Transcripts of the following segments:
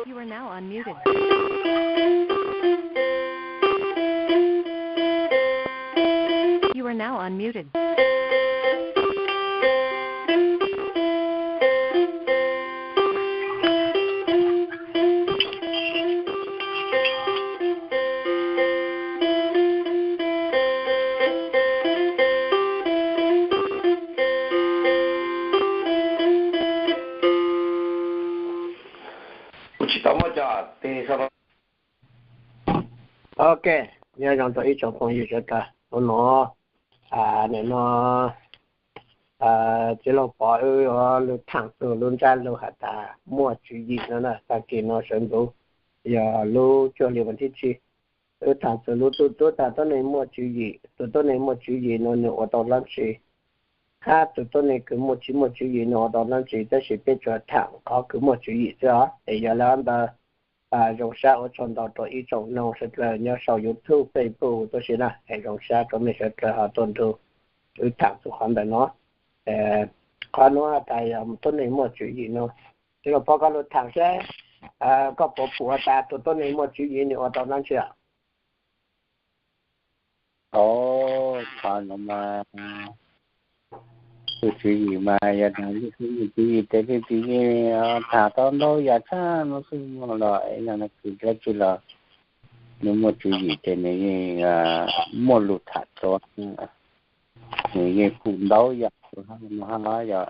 You are now unmuted. You are now unmuted. Kuv tsis tau muaj cov tes sau. Ok, nyob zoo rau ib tsoom phooj ywg sawv daws. Hnub no, nim no Txiv Laug Pov wb yuav lug thaam txug lub ntsab lug has tas muaj tswv yim no na. Tag kis no sawv ntxuv yog lub cuaj hli vas thib tsib, wb thaam txug lub tus tuab tas tuab neeg muaj tswv yim, tus tuab neeg muaj tswv yim no nws ua tau dlaab tsi, hab tus tuab neeg kws muaj tsis muaj tswv yim nws ua tau dlaab tsi, tab sis peb tsuas thaam qhov kws muaj tswv yim xwb os. Es yog le ntawd, zoo sab ua tsaug ntau rau ib tsoom noog sawv dlawg nyob sau YouTube, Facebook tuab si na, es zoo sab rau mej sawv dlawg ho tuaj nrug wb thaam txug qhov ntawm no. Qhov nuav has tas yog tuab neeg muaj tswv yim no, Txiv Laug Pov koj lug thaam seb koj puas pum has tas tus tuab neeg muaj tswv yim nws ua tau dlaab tsi. Os, qhov no mas, tus tswv yim mas yog tas lub tus tswv yim tes leej twg yeej thaam tau ntau yam tshaj no xwb, muaj los es yog kws dlaab tsi los nws muaj tswv yim tes nws yeej muaj lug thaam tau, nws yeej pum ntau yam no hab yog.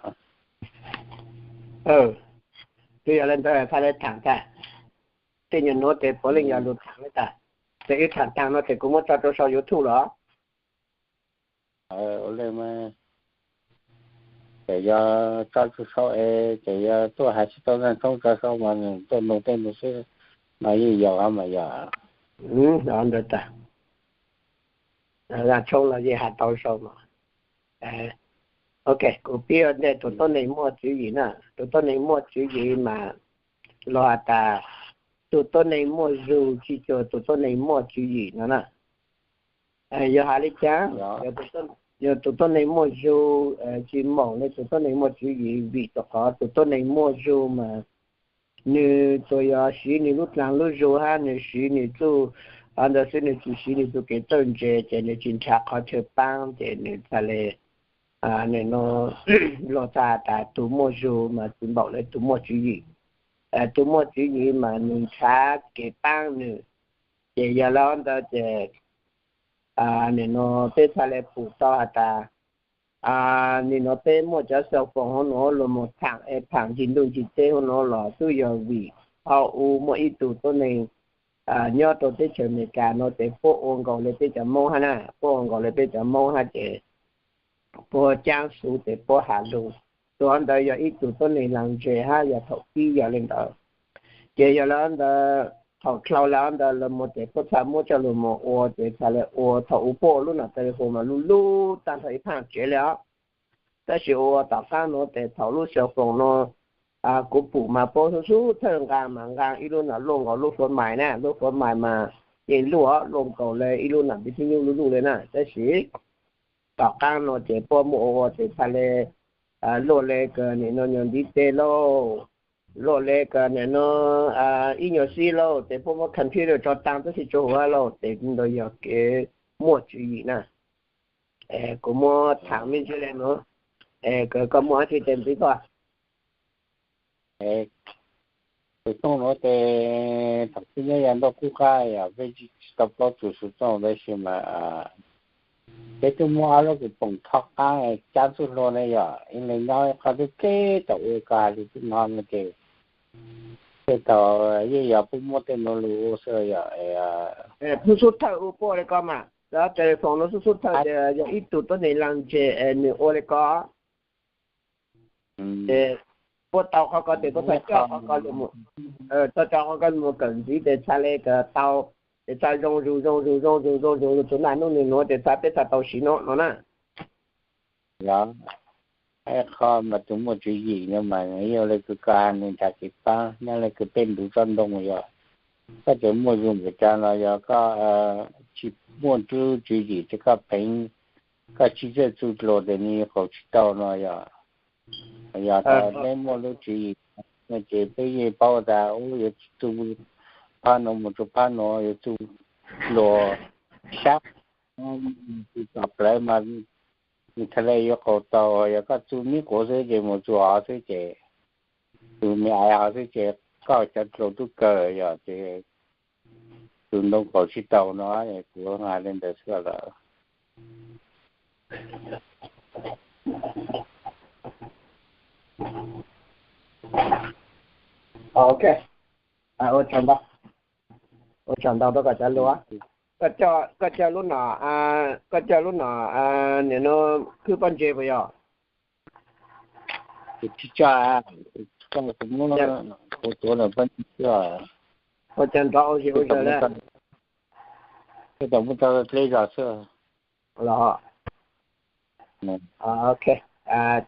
Twb yog le ntawd txhad le thaam tag, tej nyuag nuav tes puav leej yog lug thaam le tag. Tes wb thaam taag no tes kuv muab tso rau sau YouTube los. Ua le mas, txawm yog tso tsis sau es txawm yog tuaj has tsis tau neeg tshoob tso sau mas nws tuaj nug tej nug xwb no yeej yog mas yog. Ntawd tas, tshoob los yeej has tau sau mas. Ok, kuv pib ua ntej tus tuab neeg muaj tswv yim na. Tus tuab neeg muaj tswv yim mas los has tas tus tuab neeg muaj zug tsis cuag tus tuab neeg muaj tswv yim no na. Yog has le caag, yog tus tuab neeg muaj zug tsis npaum le tus tuab neeg muaj tswv yim, vim rau qhov tus tuab neeg muaj zug mas nws tsuas yog siv nws lub dlaag lub zug hab nws siv nws txuj ntawd xwb, nws tsis siv nws txuj kev txawj ntse, ces nws tsis nrhav qhov chaw paab, ces nws txhad le, nws no luag txhad tas tus muaj zug mas tsis npaum le tus muaj tswv yim. Tus muaj tswv yim mas nws nrhav kev paab nws. Ces yog le ntawd ces nim no peb txhad le pum tau has tas nim no peb muaj cov xyoo foom hauv no los mus thaam es thaam ncig ntuj ncig teb hauv no los tub yog vim thaum u muaj ib tug tuab neeg nyob rau teb chaws Amelikas no ces puab ua nkaus le peb cov Moob hab na, puab ua nkaus le peb cov Moob hab ces puab caab xuv ces puab has lug. Tug ntawd yog ib tug tuab neeg laag ntse hab yog thaum pib yog le ntawd. Ces yog le ntawd thaum dlhau le ntawd los mus ces puab txhad muab coj lug mus ua ces txhad le ua thaum u puab ua lub nam tes hu mas luj luj taag nrho ib phaaj tsev le os. Tab sis ua tom qaab nuav tes thaum lub xyoo foom no kuv pum mas puab xub xub thawj nqaa mas nqaa ib lub nam luj nkaus lub fuav mais na, lub fuav mais mas yeej luj luj nkaus le ib lub nam ntiv thib nyub luj luj le na. Tab sis tom qaab no ces puab muaj ua ua ces txhad le luaj le kws nim no nyuag ntiv tes lauj, luaj le kws nim no ib nyuag xib lauj, ces puab muab computer tso taag tub si tsuv huv hab lauj, ces ntawd yog kev muaj tswv yim na. Kuv muab thaam me ntsis le nuav, kws koj muaj dlaab tsi tes ntxiv koj. Xov tooj nuav tes thaum pib nyob yav ntuj qub qab yog peb tsis tau paub txug xov tooj tab sis mas peb twb muab ob lub kws poom tho qaab caab txuj hlua ne yog ib leeg nyob qhov twg teb tau ua koj has le tub no no ces tej thaum yeej yog puab muab tej nuav lug ua xwb yog. Xub xub thawj u puab ua le ko mas, cov telephone nuav xub xub thawj ces yog ib tug tuab neeg laag ntse es nws ua le ko. Ces puab tau qhov ko ces puab txhad coj qhov ko lug mus, txhad coj qhov ko lug mus kawm ntxiv ces txhad le kws tau es txhaj zoo zus zoo zus zoo zus zoo zus tus naj nub nwg nuav tes txhaj peb txhaj tau siv no no na. Los, qhov mas tus muaj tswv yim no mas yog le kws koj has nwg nrhav kev paab, nyob le kws tej ntu tsob ntoo yog koj tseem muaj zug npaum cas los yog koj tsis muaj lub tswv yim tes koj pheev, koj tsis txawj txug dluag tes nwg yuav qaug tsis tau no yog. Yog tas peb muaj lub tswv yim no ces peb yeej paub tas ub yuav txug phab nuav mus rua phab nuav, yuav txug dluag sab txug tom plawv mas nwg txhaj le yuav qaug tau. Yog koj txug nib quav xwb ces mus txug hov xwb ces txug me aiv hov xwb ces koj cov dluag tub kawg yog ces tus ntoo qaug tsis tau no, kuv has le ntawd xwb lawm. Ok, ua tsaug ntau rau koj cov lug. Koj coj lub no, koj coj lub no, nim no khwb pob ntseg puas yog? Tsis coj, kuv muab tuav tuav lawm pob ntseg xwb. Ua cas nrov ua zis ua zaws na? Koj tau muab tso dleb zog xwb los. Ok,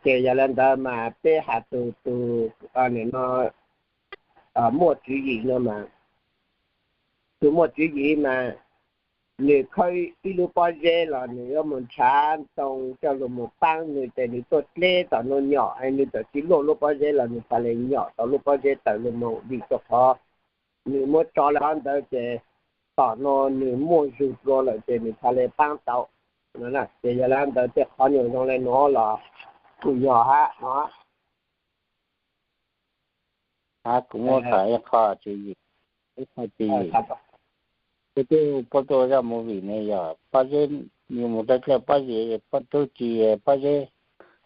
ces yog le ntawd mas peb has tus, tus, nim no muaj tswv yim no mas, tus muaj tswv yim mas nws khawb ib lub pob zeb los nws yuav mus nrhav ntoo coj lug mus paab nws tes nws tuaj dleb tom nuav nyom es nws txawm tsis luaj lub pob zeb los nws txhaj le nyom tau lub pob zeb tawm lug mus vim rau qhov nws muab tso le qhov ntawd ces tom nuav nws muaj zug dlua lawm ces nws txhaj le paab tau. Ces yog le ntawd tej qhov nyuam zoo le nuav los kuj yog hab no. Hab kuv muab tham ib qho tswv yim, ib qho tswv yim. Kuv twb pub tuaj zaj movie ne yog pob zeb, yus mus rau dlawg pob zeb, pob tub ci, pob zeb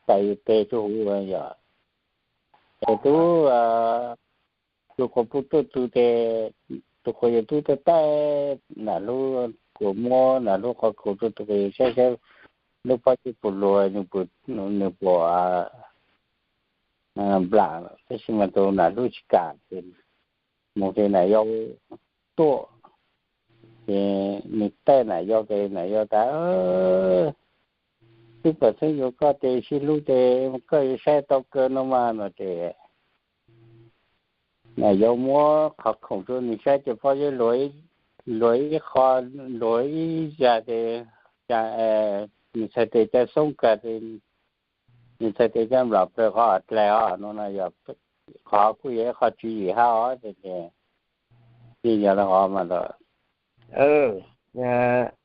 tawm yus tes rua huv yog. Es tub, tus quas puj tuaj txug tes tus quas yawg tub taij taij nam lub, kuas muab nam lub qhov kaus rua tus quas yawg saib saib lub pob zeb puas luag, nws puas nplam, tab sis mas tus nam lub tsis kam ces mus ces nam yau tuaj ces nws taij nam yau tes nam yau tas, twb pom xeeb yuav koj tes sib hlub tes koj yuav saib tau kawg no mas no ces nam yau muab qhov khoom rua nws saib ces pob zeb luag ib qho, luag ib zag tes, nws txhais tes caj xoob kag tes, nws txhais tes caj nplam plawg qhov dlaig os no na yog, qhov kuj yog ib qho tswv yim hab os ces, yeej yog le qhov mas ntag.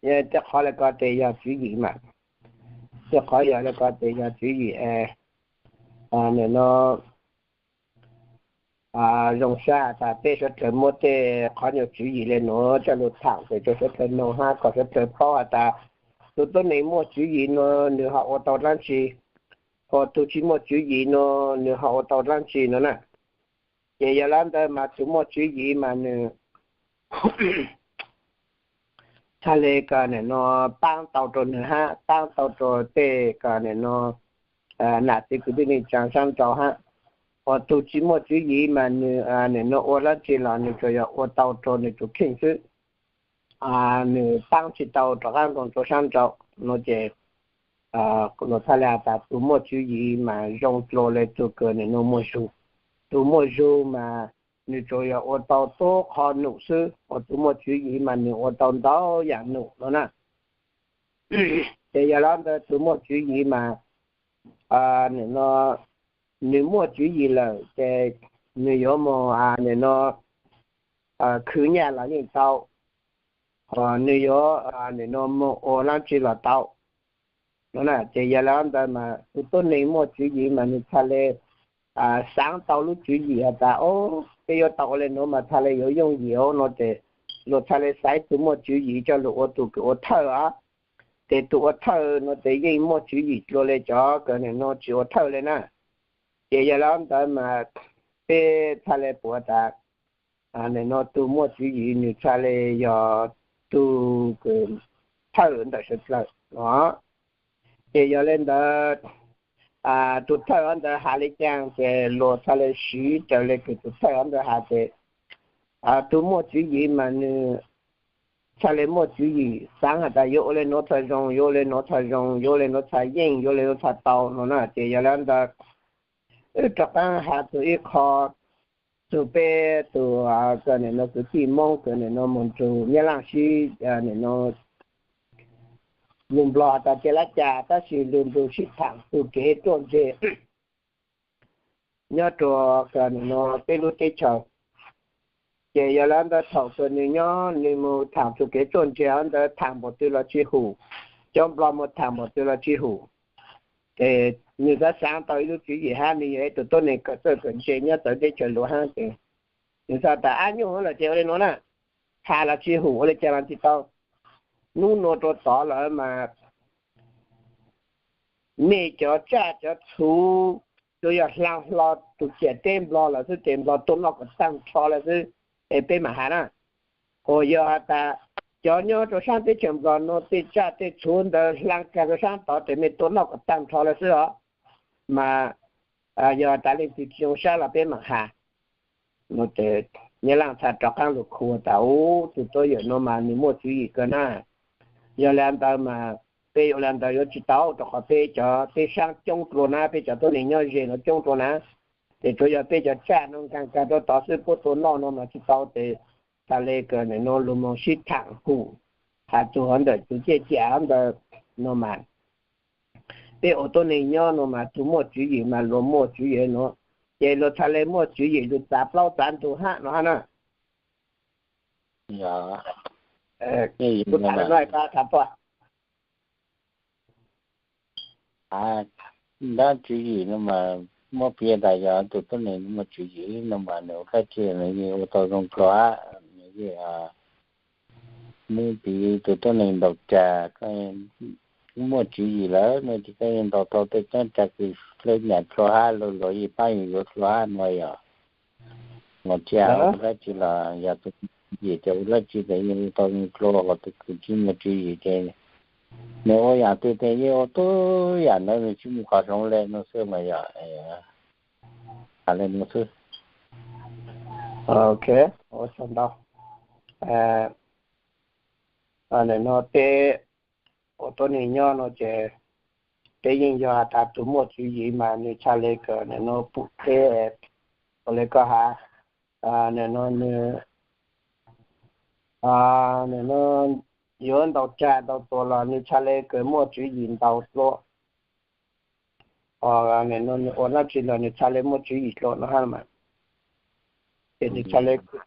Tej qhov le ko tes yog tswv yim mas, tej qhov yog le ko tes yog tswv yim es, nim no zoo sab has tas peb suav dlawg muab tej qhov nyuag tswv yim le nuav coj lug tham pem rua suav dlawg noog hab kom suav dlawg paub has tas tus tuab neeg muaj tswv yim no nws ho ua tau dlaab tsi, hos tus tsis muaj tswv yim no nws ho ua tau dlaab tsi no na. Ces yog le ntawd mas tus muaj tswv yim mas nws txhaj le kom nim no paab tau rua nws hab paab tau rua tej kom nim no nam txiv kwv tij neej tsaa sab nraud hab. Hos tus tsis muaj tswv yim mas nws nim no ua dlaab tsi los nws tsuas yog ua tau rua nws tus kheej xwb, nws paab tsis tau rov qaab nkoos rua sab nraud no ces luag txhaj le has tas tus muaj tswv yim mas zoo dlua le tug kws nim no muaj zug. Tus muaj zug mas nws tsuas yog ua tau tub qho num xwb, hos tus muaj tswv yim mas nws ua tau ntau yaam num no na. Ces yog le ntawd tus muaj tswv yim mas nim no nws muaj tswv yim lawm ces nws yuav moog nim no khwv nyaj los yeej tau, hos nws yuav nim no moog ua dlaab tsi los tau no na. Ces yog le ntawd mas tus tuab neeg muaj tswv yim mas nws txhaj le xaav tau lub tswv yim has tas, o, peb yuav tau ua le nuav mas txhaj le yuav yooj yim no ces luag txhaj le xaiv tus muaj tswv yim coj lug ua tus kws ua thawj os. Ces tus ua thawj no ces yeej muaj tswv yim dlua le cov kws nim no tsis ua thawj le na. Ces yog le ntawd mas peb txhaj le pum tas nim no tus muaj tswv yim nws txhaj le yog tus kws thawj ntawm suav dlawg os. Ces yog le ntawd tus thawj ntawd has le caag ces luag txhaj le siv raws le kws tus thawj ntawd has ces tus muaj tswv yim mas nws txhaj le muaj tswv yim xaav has tas yuav ua le nuav txhaj zoo, yuav ua le nuav txhaj zoo, yuav ua le nuav txhaj yeej, yuav ua le nuav txhaj tau no na. Ces yog le ntawd wb rov qaab has txug ib qho txug peb tug kws nim no kwv tij Moob kws nim no moog nrug Nyab Laaj sib nim no lug Nplog has tas ca lab cas, tab sis lug nrug sib thaam txug kev ruaj ntseg nyob rua kws nim no peb lub teb chaws. Ces yog le ntawd thaum kws nwg nyob nwg moog thaam txug kev ruaj ntseg ntawd thaam npaum twg los tsi hum, cov Nplog moog thaam npaum twg los tsi hum. Ces nwg xaav xaav tau ib lub tswv yim hab nwg yog ib tug tuab neeg kawm txawj kawm ntse nyob txawv teb chaws lug hab ces nwg xaav tas ab nyuj lawm ces ua le nuav na, has los tsi hum, ua le caag los tsi tau. Nub nua rua tod lawm mas mej cov tsaj cov txhu tsuas yog hla hlo tug ciam teb Nplog lawm xwb ces Nplog tua noj kom taag nrho lawm xwb, es peb mam has na. Uas yog has tas cov nyob rua saab teb chaws Nplog nuav tej tsaj tej txhu ntawd hla kag rua saab tod ces mej tua noj kom taag nrho lawm xwb os. Mas yog tas leej twg tsi zoo sab los peb mam has. Nyab Laaj txhaj rov qaab lug khu tas ub, tug tuab yawm nuav mas nwg muaj tswv yim kawg na. Yog le ntawd mas peb yuav le ntawd yuav tsi tau, rua qhov peb cov peb saab coob dlua na, peb cov tuab neeg nyob ze nuav coob dlua na. Ces tsuas yog peb cov tsaj nuav nkaag kag rua tod xwb, puab tua noj nuav mas tsi tau. Ces tas le kws nim no lug moog sib thaam hum has txug hov ntawm tug ciaj ciam ntawd no mas peb ua tuab neeg nyob nuav mas tug muaj tswv yim mas luag muaj tswv yim nuav, ces luag txhaj le muaj tswv yim lug txav plaub txav ntug hab no hab na. Kuv tham le nuav, pab tham puaj. Dlaab tswv yim no mas muab piv tas yog tug tuab neeg muaj tswv yim no mas nws ua dlaab tsi nws yeej ua tau zoo dlua hab, nws yeej muab piv tug tuab neeg ntaus tsag, koj muaj tswv yim lawm no ces koj yeej ntaus tau tej tsaab tsag kws hlawv nyam dlua hab, luag yeej paab yus yuav dlua hab no yog. Mas tsi has ua dlaab tsi los yog tug tswv yim ces ua dlaab tsi ces yeej ua tau zoo dlua, hos tug kws tsi muaj tswv yim ces nws ua yaam twg ces yeej ua tub yaam ntawd, nws tsi muaj qhov hloov le no xwb mas yog. Has le no xwb. Ok, ua tsaug ntau. Nim no peb ua tuab neeg nyob no ces peb yeej yog has tas tug muaj tswv yim mas nws txhaj le kws nim no pum teb, ua le koj has, nim no nws, nim no yuav ntaus tsag ntaus tuag los nws txhaj le kws muaj tswv yim ntaus dlua. Nim no nws ua dlaab tsi los nws txhaj le muaj tswv yim dlua no hab mas. Ces nws txhaj le kws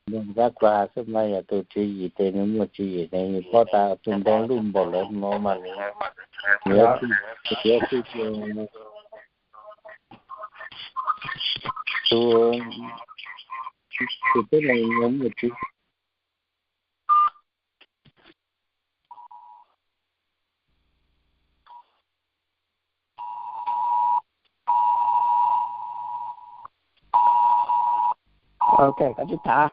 dlua has xwb mas yog tug tswv yim ces nws muaj tswv yim ces nws paub tas tug ntoo luj npaum lawm no mas nws yuav txwj, tug, tug tuab neeg muaj tswv yim. Ok, koj tsi tham.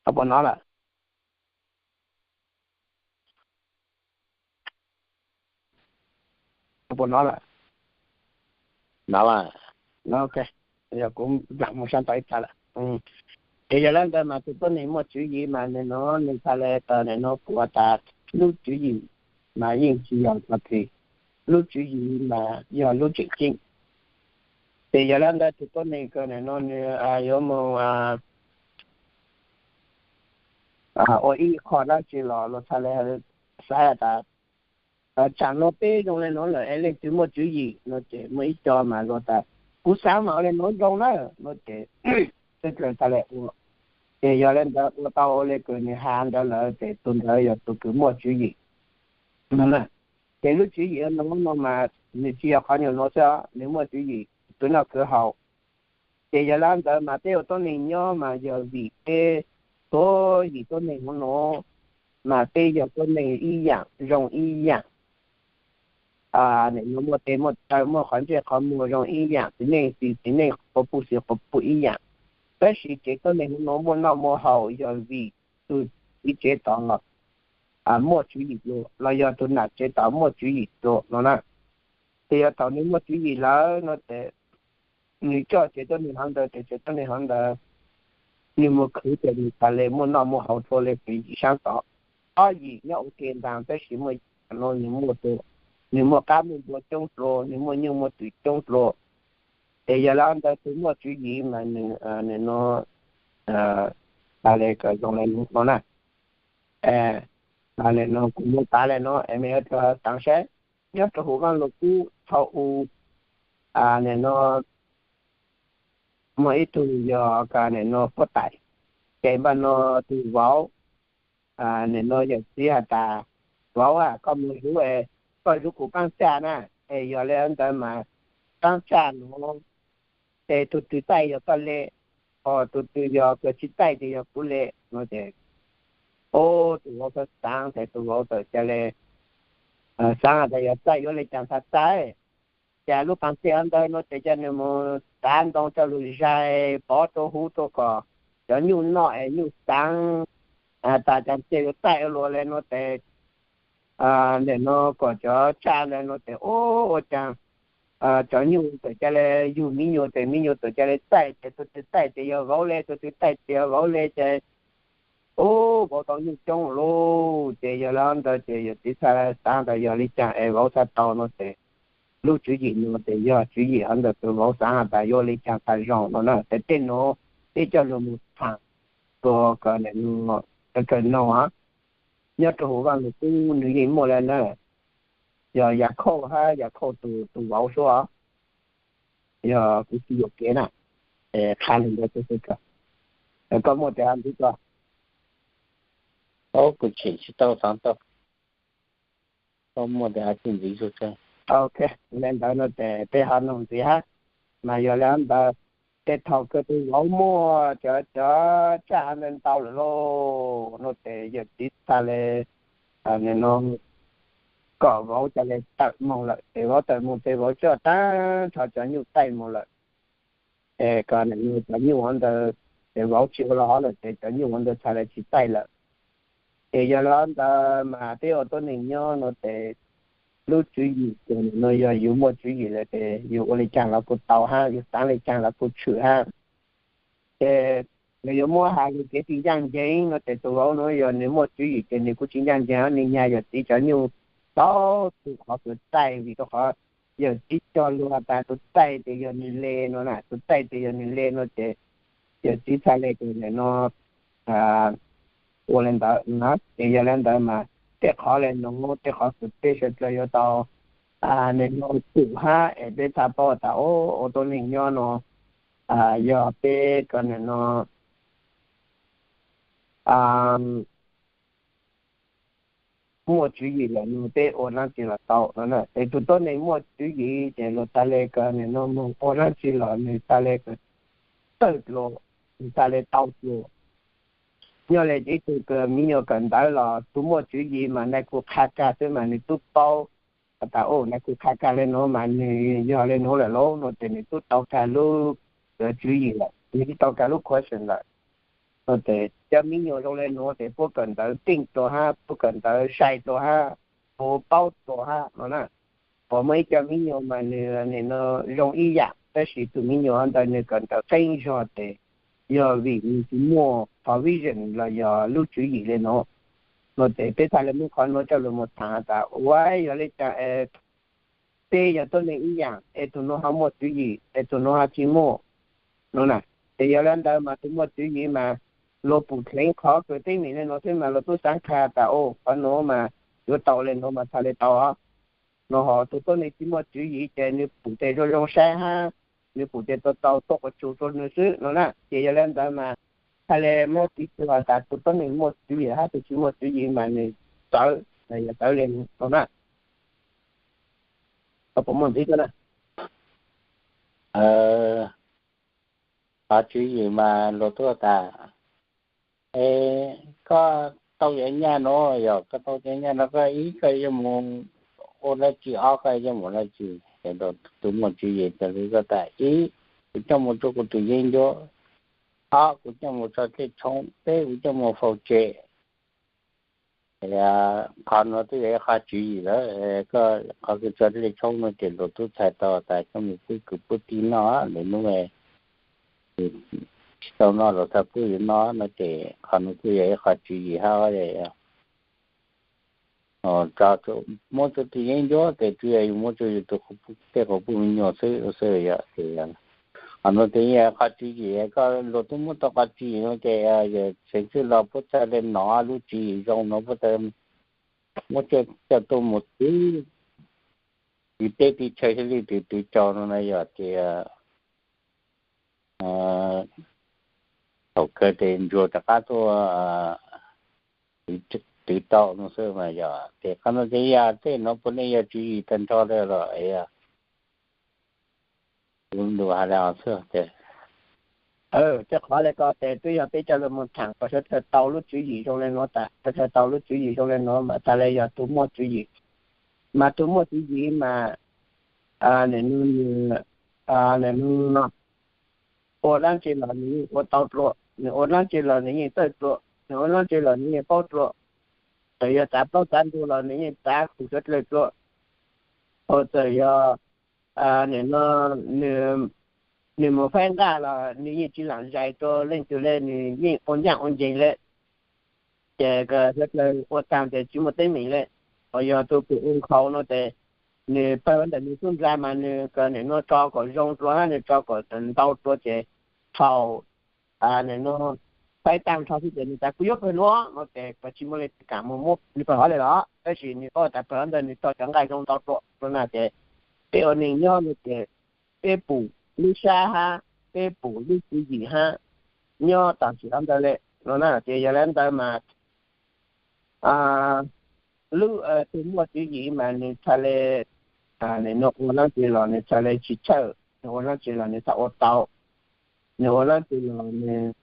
Koj puas hnov lawm? Koj puas hnov lawm? Hnov lawm. Ok, yog kuv nplam mus sab tod ib tag lawm. Ces yog le ntawd mas tug tuab neeg muaj tswv yim mas nim no nws txhaj le tas nim no kuv has tas lub tswv yim mas yeej tsis yog txog txim, lub tswv yim mas yog lub tseem ceeb. Ces yog le ntawd tug tuab neeg kws nim no nws yuav mus ua ib qho dab tsi los luag txhaj le xav tas tsam no peb zoo le nuav lawm es leej twg muaj tswv yim no ces muaj ib co mas luag tas kuv xav mas ua le nuav zoo na no ces peb txhaj le ua. Ces yog le ntawd ua tau ua le kws nws has ntawd lawm ces tug ntawd yog tug kws muaj tswv yim no na. Ces lub tswv yim nuav no mas nws tsis yog qhov nyuag nuav xwb, nws muaj tswv yim khwv noj khwv haus. Ces yog le ntawd mas peb ua tuab neeg nyob mas yog vim peb tuab yim tuab neeg huv nuav mas peb yog tuab neeg ib yaam zoo ib yaam. Nim no muaj tes muaj taw muaj qhov ntsej qhov muag zoo ib yaam, txiv neej txiv neej, quas puj txiv quas puj ib yaam. Tab sis tsev tuab neeg huv nuav muaj noj muaj haus yog vim tug txiv tsev tod muaj tswv yim dlua los yog tug nam tsev tod muaj tswv yim dlua no na. Ces yog thaum nws muaj tswv yim lawm no ces nws coj tsev tuab neeg hov ntawd ces tsev tuab neeg hov ntawd nws mus khwv ces nws txhaj le muaj noj muaj haus rau le tswv yim sab tod. Ob yim nyob ua ke ntag tab sis muaj yim no nws muaj, nws muaj qab muaj npua coob dua, nws muaj nyuj muaj twm coob dua. Ces yog li ntawd tus muaj tswv yim mas nws, nws no, txhaj le kom zoo li no na. Nim no kuv muab tav li no es mej yuav rov xaav saib, nyob rau huv Vaaj Lug Kub thaum u, nim no muaj ib tug yog nim no puab taim, ces npaj no tus vauv, nim no yawm txiv has tas, vauv a, koj mus zov es koj zov kuv qaab txaj na, es yog li ntawd mas qaab txaj nuav ces tug twg taij yog koj le, ho tug twg yog kws tsi taij ces yog kuv le no ces, o, tus vauv txhaj xaav ces tus vauv txawm ca le xaav tas yog txawj yuav le caag txhaj txawj. Ces lub qaam txaj ntawd no ces ca nws mus tav ntoo coj lug zais pov rau huv rau kom cov nyuj noj es nyuj xaav tas caag txhaj yuav txawj ua luaj le no ces, nim no kom cov txaj le no ces, o, ua caag cov nyuj txawm ca le yug miv nyuas ces miv nyuas txawm ca le txawj ces tug twg txawj ces yog vauv le, tug twg txawj ces yog vauv le ces, u, vauv tau nyuj coob lug. Ces yog li ntawd ces yawm txiv txhaj xaav tas yog le caag es vauv txhaj tau no ces lub tswv yim no ces yog tswv yim hov ntawm tus vauv xaav tas yuav le caag txhaj zoo no na. Ces tej nuav peb coj lug mus thaam rua kws, kws noog, nyob rau huv Vaaj Lug Kub nws yeej muaj le na, yog Yakhauj hab Yakhauj tus vauv suab, yog kuv tsis yuam kev na, qha le ntawd, koj muaj tes ntxiv tso. Kuv tseem tsis tau xaav tau, koj muaj tes ntxiv tso. Ok, le ntawd no ces peb ho noog ntxiv hab. Mas yog le ntawd, tej thaum kws tus vauv muaj cov, cov txaj ntau ntau lawm lauj no ces yawm txiv txhaj le, nim no kom vauv ca le tawm moog lawm ces vauv tawm moog ces vauv coj taag nrho cov nyuj taij moog lawm. Es kom nim no cov nyuj hov ntawd, ces vauv tsis ua le hov lawm ces cov nyuj hov ntawd txhaj le tsis taij lawm. Ces yog le ntawd mas peb ua tuab neeg nyob no ces lub tswv yim ces nim no yog yus muaj tswv yim lawm ces yus ua le caag los kuj tau hab, yus xaav le caag los kuj tshwm hab. Ces nws yuav muab has lug kev tsis ncaaj nceeg no ces tus vauv nuav yog nws muaj tswv yim ces nws kuj tsis ncaaj nceeg, nws nyag yawm txiv cov nyuj tau tug qhov kws taij vim rau qhov yawm txiv cog lug has tas tus taij ces yog nws le no na, tus taij ces yog nws le no ces yawm txiv txhaj le ces nim no ua le ntawd na. Ces yog le ntawd mas tej qhov le nuav tej qhov kws peb suav dlawg yuav tau nim no tsum hab es peb txhaj paub tas ua tuab neeg nyob no yog peb kws nim no muaj tswv yim lawm no peb ua dlaab tsi los tau no na. Es tus tuab neeg muaj tswv yim ces luag txhaj le kws nim no moog ua dlaab tsi los nws txhaj le kws txawj dlua, nws txhaj le tau dlua. Nyob le ib tug kws miv nyuas kawm ntawv los tus muaj tswv yim mas nais kuj qha kag xwb mas nws tub paub tas u nais kuj qha kag le nuav mas nws yog le nuav lawm lauj no ces nws tub tau kag lub tswv yim lawm, nws tub tau kag lub question lawm. No ces cov miv nyuas zoo le nuav ces puab kawm ntawv teej dlua hab, puab kawm ntawv sai dlua hab, puab paub dlua hab no na. Puas muaj ib co miv nyuas mas nws nim no zoo ib yaam tab sis tus miv nyuas ntawd nws kawm ntawv qeeb zog ces yog vim nws tsis muaj provision los yog lub tswv yim le nuav. No ces peb txhaj le muab qhov nuav coj lug mus thaam tas ua yog le caag es peb yog tuab neeg ib yaam es tus nuav ho muaj tswv yim es tus nuav ho tsis muaj no na. Ces yog le ntawd mas tus muaj tswv yim mas luag pum dleev qhov kws teeb meem le nuav xwb mas luag tub xaav kag tas u qhov nuav mas yuav tau le nuav mas txhaj le tau os. No ho tus tuab neeg tsis muaj tswv yim ces nws pum tes zoo zoo saib hab, nws pum tes tau tau tuaj quas tsug rua nws xwb no na. Ces yog le ntawd mas txhaj le muab piv txwv has tas tus tuab neeg muaj tswv yim hab tus tsis muaj tswv yim mas nws txawv, yog txawv le nuav no na. Koj puas muaj ntxiv na? Qhov tswv yim mas luag tuaj tas, es koj tau cov nyaj nuav, yog koj tau cov nyaj nuav koj ib koj yuav mus ua dlaab tsi, ob koj yuav mus dlaab tsi. Ces tus muaj tswv yim txhaj le koj tas ib, kuv coj mus rua kuv tus yeeb ncuab, ob kuv coj mus tso dlej tshoob, peb kuv coj mus faus tsev. Qhov nuav twb yog ib qhov tswv yim lawm, koj qhov kws tso dlej tshoob nuav ces luag tub txhais tau tas coj mus pub kwv pub tij noj lwm hnub. tsis tau noj los txhob pub yus noj no ces qhov no kuj yog ib qho tswv yim hab. Muab rau tus yeeb ncuab ces tsuas yog yus muab rau yus tus tej quas puj me nyuam xwb xwb yom. Ces qhov no ces yog qhov tswv yim, koj luag twb muab tau qhov tswv yim no ces yog txheev tswj los puab txhaj le nov lub tswv yim zoo no puab muab coj tuaj mus twv, twv teb twv chaw thiaj li twv twv tsaus no na yom. Ces thaum kawg ces ntsuag rov qab tuaj twv tau no xwb mas yom. Ces qhov no ces yog tej no puav leej yog tswv yim tag nrho li los kuv ntuas hais li xwb. Tej qhov li ko ces twb yog peb coj lug mus tham kom sawv dlawg tau lub tswv yim zoo li no tas, sawv dlawg tau lub tswv yim zoo li no mas tas li yog tus muaj tswv yim. Mas tus muaj tswv yim mas nws, nws ua dlaab tsi los nws yeej ua tau dlua, nws ua dlaab tsi los nws yeej txawj dlua, nws ua dlaab tsi los nws yeej paub dlua. Txawm yog txav plaub txav ntug los nws yeej txav kuv sawv dlawg dlua. Ho txawm yog nim no nws mus faib nqaj los nws yeej tsis lam zais rua leej twg le, nws yeej ua ncaaj ua nceeg le. Ces sawv dlawg ua taag tes tsis muaj teeb meem le. Ho yog tus kws ua nkhaus no tes nws pawg ntawm nws tub ntxhais mas nws nim no tso kom zoo dlua hab nws tso kom ntau dlua ces thaum nim no faib taag nrho xwb ces nws tas kuv yuav pawg nuav no ces pawg tsis muaj leej twg kam mus muab nws pawg hov le los, tab sis nws paub tas pawg hov ntawd nws tso cov nqaij zoo ntau dlua no na. Ces peb ua neeg nyob no ces peb pum lub sab hab peb pum lub tswv yim hab nyob tam sim hov ntawd le no na. Ces yog le ntawd mas lub tus muaj tswv yim mas nws txhaj le, nws ua dlaab tsi los nws txhaj le tsis txhawj, nws ua dlaab tsi los nws txhaj ua tau, nws ua dlaab tsi los nws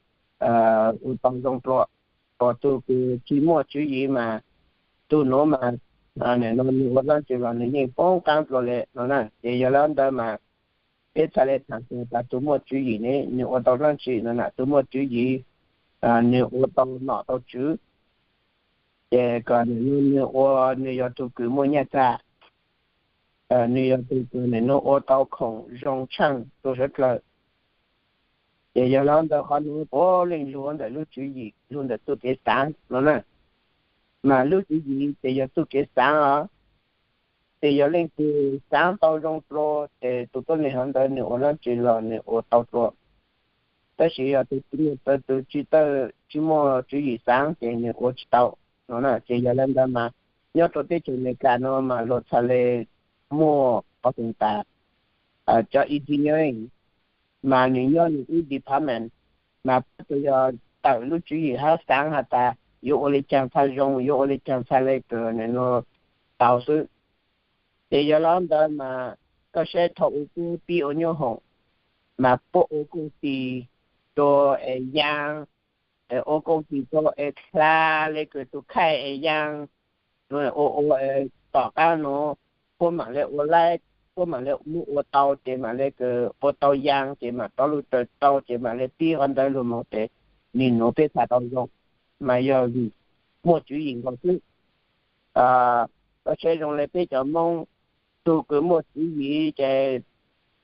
ua tau zoo dlua. Ho tus kws tsis muaj tswv yim mas tus nuav mas nim no nws ua dlaab tsi los nws yeej poob qaab dlua le no na. Ces yog le ntawd mas peb txhaj le tham tas tus muaj tswv yim ne nws ua tau dlaab tsi no na. Tus muaj tswv yim nws ua tau nom tau tswv, ces kom nws, nws ua, nws yog tus kws muaj nyaj txag, nws yog tus kws nim no ua tau khoom zoo tshaaj rua sawv dlawg. Ces yog le ntawd qhov nuav puav leej lug ntawm lub tswv yim, lug ntawm txuj kev xaav no na. Mas lub tswv yim ces yog txuj kev xaav os. Ces yog leej twg xaav tau zoo dlua ces tus tuab neeg hov ntawd nws ua dlaab tsi los nws ua tau dlua. Tab sis yog tus tsis muaj, tus tsis tau, tsis muaj tswv yim xaav ces nws ua tsis tau no na. Ces yog le ntawd mas nyob rua teb chaws Amelikas no mas luag txhaj le muaj qhov xeem tas cov engineering, mas nws nyob nws ib department, mas puab tsuas yog tawm lub tswv yim hab xaav has tas yuav ua le caag txhaj zoo, yuav ua le caag txhaj le kws nim no tau xwb. Ces yog le ntawd mas koj saib thaum ub puab pib ua nyoob hoom, mas puab ua koom tis rua es yaa, ua koom tis rua es dlha le kws tus khaij es yaa, ua ua tom qab nuav puab maam le ua laib, puab maam le muab ua tau ces maam le kws ua tau yaa ces maam rov lug raws tau ces maam le pib qhov ntawd lug moog ces nim nuav peb txhaj tau zoo, mas yog vim muaj tswv yim nkaus xwb. Koj saib zoo le peb cov Moob, tug kws muaj tswv yim ces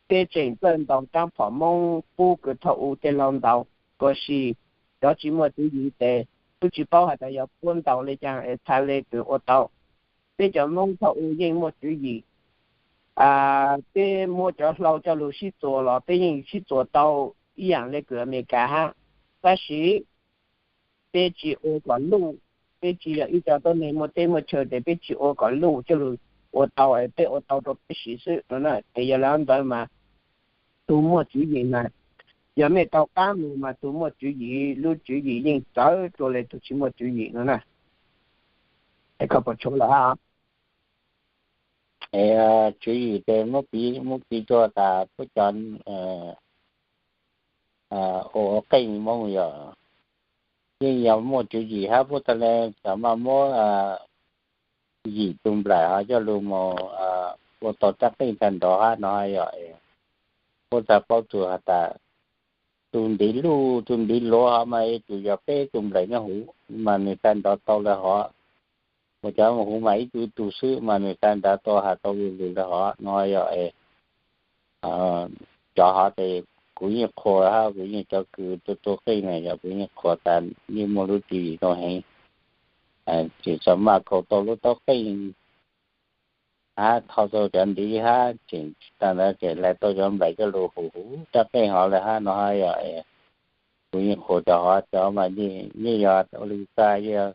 peb tseem txawj ntaus rab phom Moob pub kws thaum ub tej laug ntaus, tiam sis cov tsis muaj tswv yim ces twb tsis paub has tas yog puab ntaus le caag es txhaj le kws ua tau. Peb cov Moob thaum ub yeej muaj tswv yim, peb muab cov hlau coj lug sib txuas los peb yeej sib txuas tau ib yaam le kws Amelikas hab. Tab sis peb tsis ua kom luj, peb tsis yog ib co tuab neeg muaj teb muaj chaw ces peb tsis ua kom luj coj lug ua tau, peb ua tau rau peb siv xwb no na. Ces yog le ntawd mas tug muaj tswv yim mas yog mej tau qaab lug mas tug muaj tswv yim lub tswv yim yeej txawv dlua le tug tsis muaj tswv yim no na. Es koj puas tshuav lawm hab? Tswv yim ces muab piv, muab piv rua tas puab cov ua qeej Moob yog yeej yog muaj tswv yim hab puab txhaj le cov maj muab yim tug nplaim hov coj lug moog ua tau rab qeej tag nrho hab no yog puab txhaj paub txug has tas tug ntiv luj tug ntiv luav hov mas ib tug yog peb tug nplaim nyob huv mas nwg txhaj nrov tau le hov, ua cov huv mas ib tug ib tug xwb mas nwg txhaj nrov tau has tau lug lug le hov no yog cov hov tes kuv yeej qhuas hab kuv yeej cov kws tuaj tuaj qeej na yog kuv yeej qhuas tas yeej muaj lub tswv yim zoo heev. Tsis txhob maj kaus tau lub taub qeej hab tho tau cov ntiv hab tseem tsis tas ntawd tseem hlais tau cov nplaim coj lug huv huv rab qeej hov le hab no hab yog kuv yeej qhuas cov hov cov mas yeej yog ua li cas yeej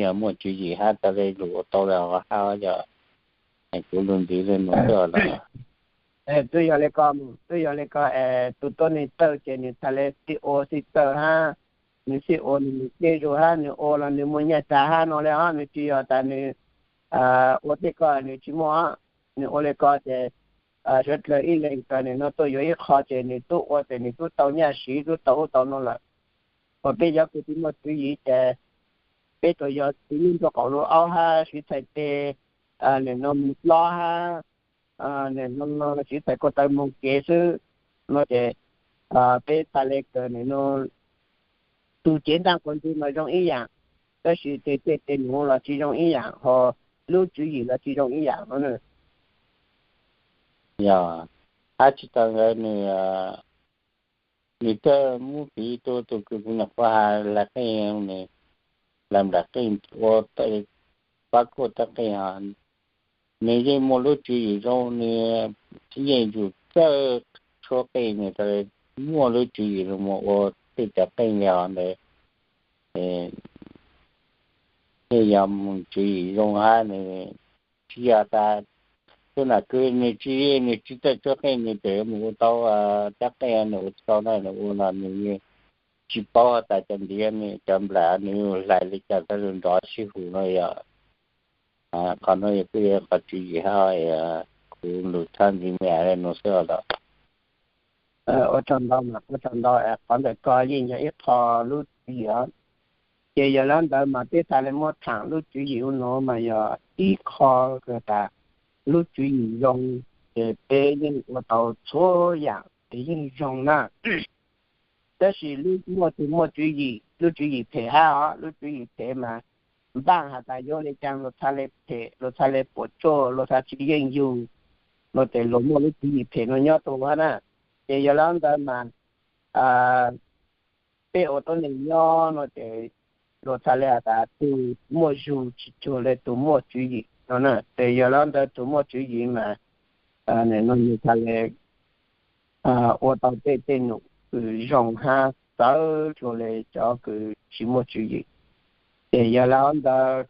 yog muaj tswv yim hab tas le lug ua tau le hov hab yog kuv lug ntxiv le nuav xwb los. Twb yog le ko, twb yog le ko, tus tuab neeg txawj ces nws tas le xij ua xij txawj hab, nws xij ua nws mus tej zug hab nws ua los nws muaj nyaj tsav hab no le os, nws tsis yog tas nws ua tej ko nws tsis muaj. Nws ua le ko ces suav dlawg ib leeg tas nws no tuaj yuav ib qho ces nws tub ua ces nws tub tau nyaj siv tub tau ub tau no lawm. Uas peb cov kws tsis muaj tswv yim ces peb tsuas yog txiv neej nrug qaum lub aub hab siv txhais tes, nim no mus plob hab, nim no siv txhais ko taw moog kev xwb no ces peb tas le kws nim no tus cev ntaaj quas ntsig mas zoo ib yaam, tab sis tej tej nuav los tsis zoo ib yaam, ho lub tswv yim los tsis zoo ib yaam no. Yog, hab tsis tas ntawd nws, nws txawj muab piv rua tus kws kuv nyuam qhuav has hlais qeej, hlais nplaim qeej ua pab kuaj rab qeej hov, nws yeej muaj lub tswv yim zoo, nws yeej yug txawj tshuab qeej, nws tas le muaj lub tswv yim los mus ua tej cov qeej le hov ntawd. Yeej yog tswv yim zoo hab nws tsis yog tas tub nam kws nws tsis, nws tsis txawj tshuab qeej nws tseem mus ua tau rab qeej nws ua tsis tau na, nws ua los nws tsis paub tas cov ntiv cov nplaim nws hlais li cas tas lug nrov sib hum no yog. Qhov nuav yog kuj yog qhov tswv yim hab, kuv lug tshaj ntxiv me le nuav xwb os. Ua tsaug ntau mas, ua tsaug ntau, qhov ntawm ko yeej yog ib qho lub tswv yim os. Ces yog le ntawd mas peb tas le muab thaam lub tswv yim ub nuav mas yog ib qho kws tas lub tswv yim zoo, ces peb yeej ua tau txhua yaam ces yeej zoo na. Tab sis muaj tug muaj tswv yim, lub tswv yim phem hab os, lub tswv yim phem mas npaaj has tas yuav le caag luag txhaj le phem, luag txhaj le puam tsuaj, luag txhaj tsis yeej yug, luag tes luag muaj lub tswv yim phem nuav nyob rua hab na. Ces yog le ntawd mas peb ua tuab neeg nyob no ces luag txhaj le has tas tug muaj zug tsis cuag le tug muaj tswv yim no na. Ces yog le ntawd tug muaj tswv yim mas nws txhaj le ua tau tej tej num kws zoo hab txawv cuag le cov kws tsis muaj tswv yim. Ces yog le ntawd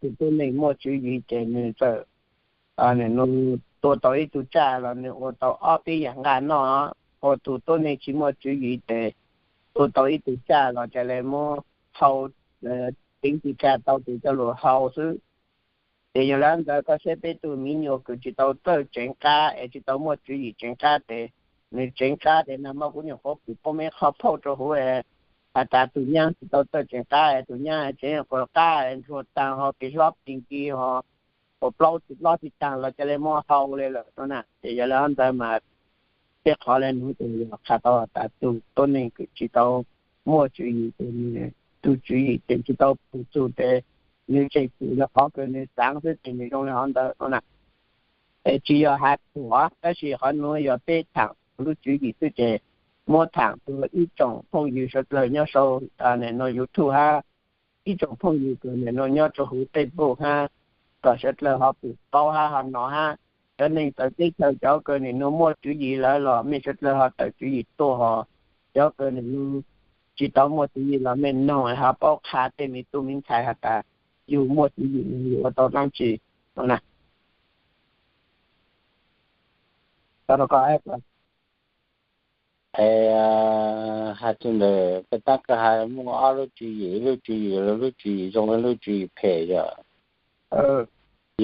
tus tuab neeg muaj tswv yim ces nws txawm tua tau ib tug tsaj los nws ua tau ob peb yaam nqaj noj, ua tus tuab neeg tsis muaj tswv yim ces tua tau ib tug tsaj los ca le muab hau, teev tsis tsa tau tes coj lug hau xwb. Ces yog le ntawd koj saib peb tug miv nyuas kws tsis tau txawj tseev qab es tsis tau muaj tswv yim tseev qab tes nws tseev qab tes nag hmo kuv nyuam qhuav pum poob me qhov phauj rua huv, has tas tus nyab tsis tau txawj tseev qab, tus nyab tseev quas qab ntsuag taag ho pes hlob pes nki ho ua plaub tsis hlob tsis taag los ca le muab hau le lawm no na. Ces yog le ntawd mas tej qhov le nuav ces yog qha tau tas tug tuab neeg kws tsis tau muaj tswv yim ces nws tug tswv yim tseem tsis tau pum txug tes nws tseem pum yog qhov kws nws xaav xwb ces nws zoo le hov ntawd no na. Es tsis yog has thuam, tab sis qhov nuav yog peb thaam lub tswv yim xwb ces muab thaam rua ib tsoom phooj ywg suav dlawg nyob sau nim nuav YouTube hab ib tsoom phooj ywg kws nim nuav nyob rua huv Facebook hab, kom suav dlawg ho pum paub hab ho nov hab. Cov neeg txawv teb chaws cov kws nim nuav muaj tswv yim lawm los mej suav dlawg ho tawm tswv yim tuaj ho, cov kws nim nuav tsis tau muaj tswv yim los mej noog ho paub qha tej me tub me ntxhais has tas yug muaj tswv yim yug ua tau dlaab tsi no na. Has txug ntawm koj tab koj has muaj ob lub tswv yim, lub tswv yim, lub tswv yim zoo, lub tswv yim phem yog.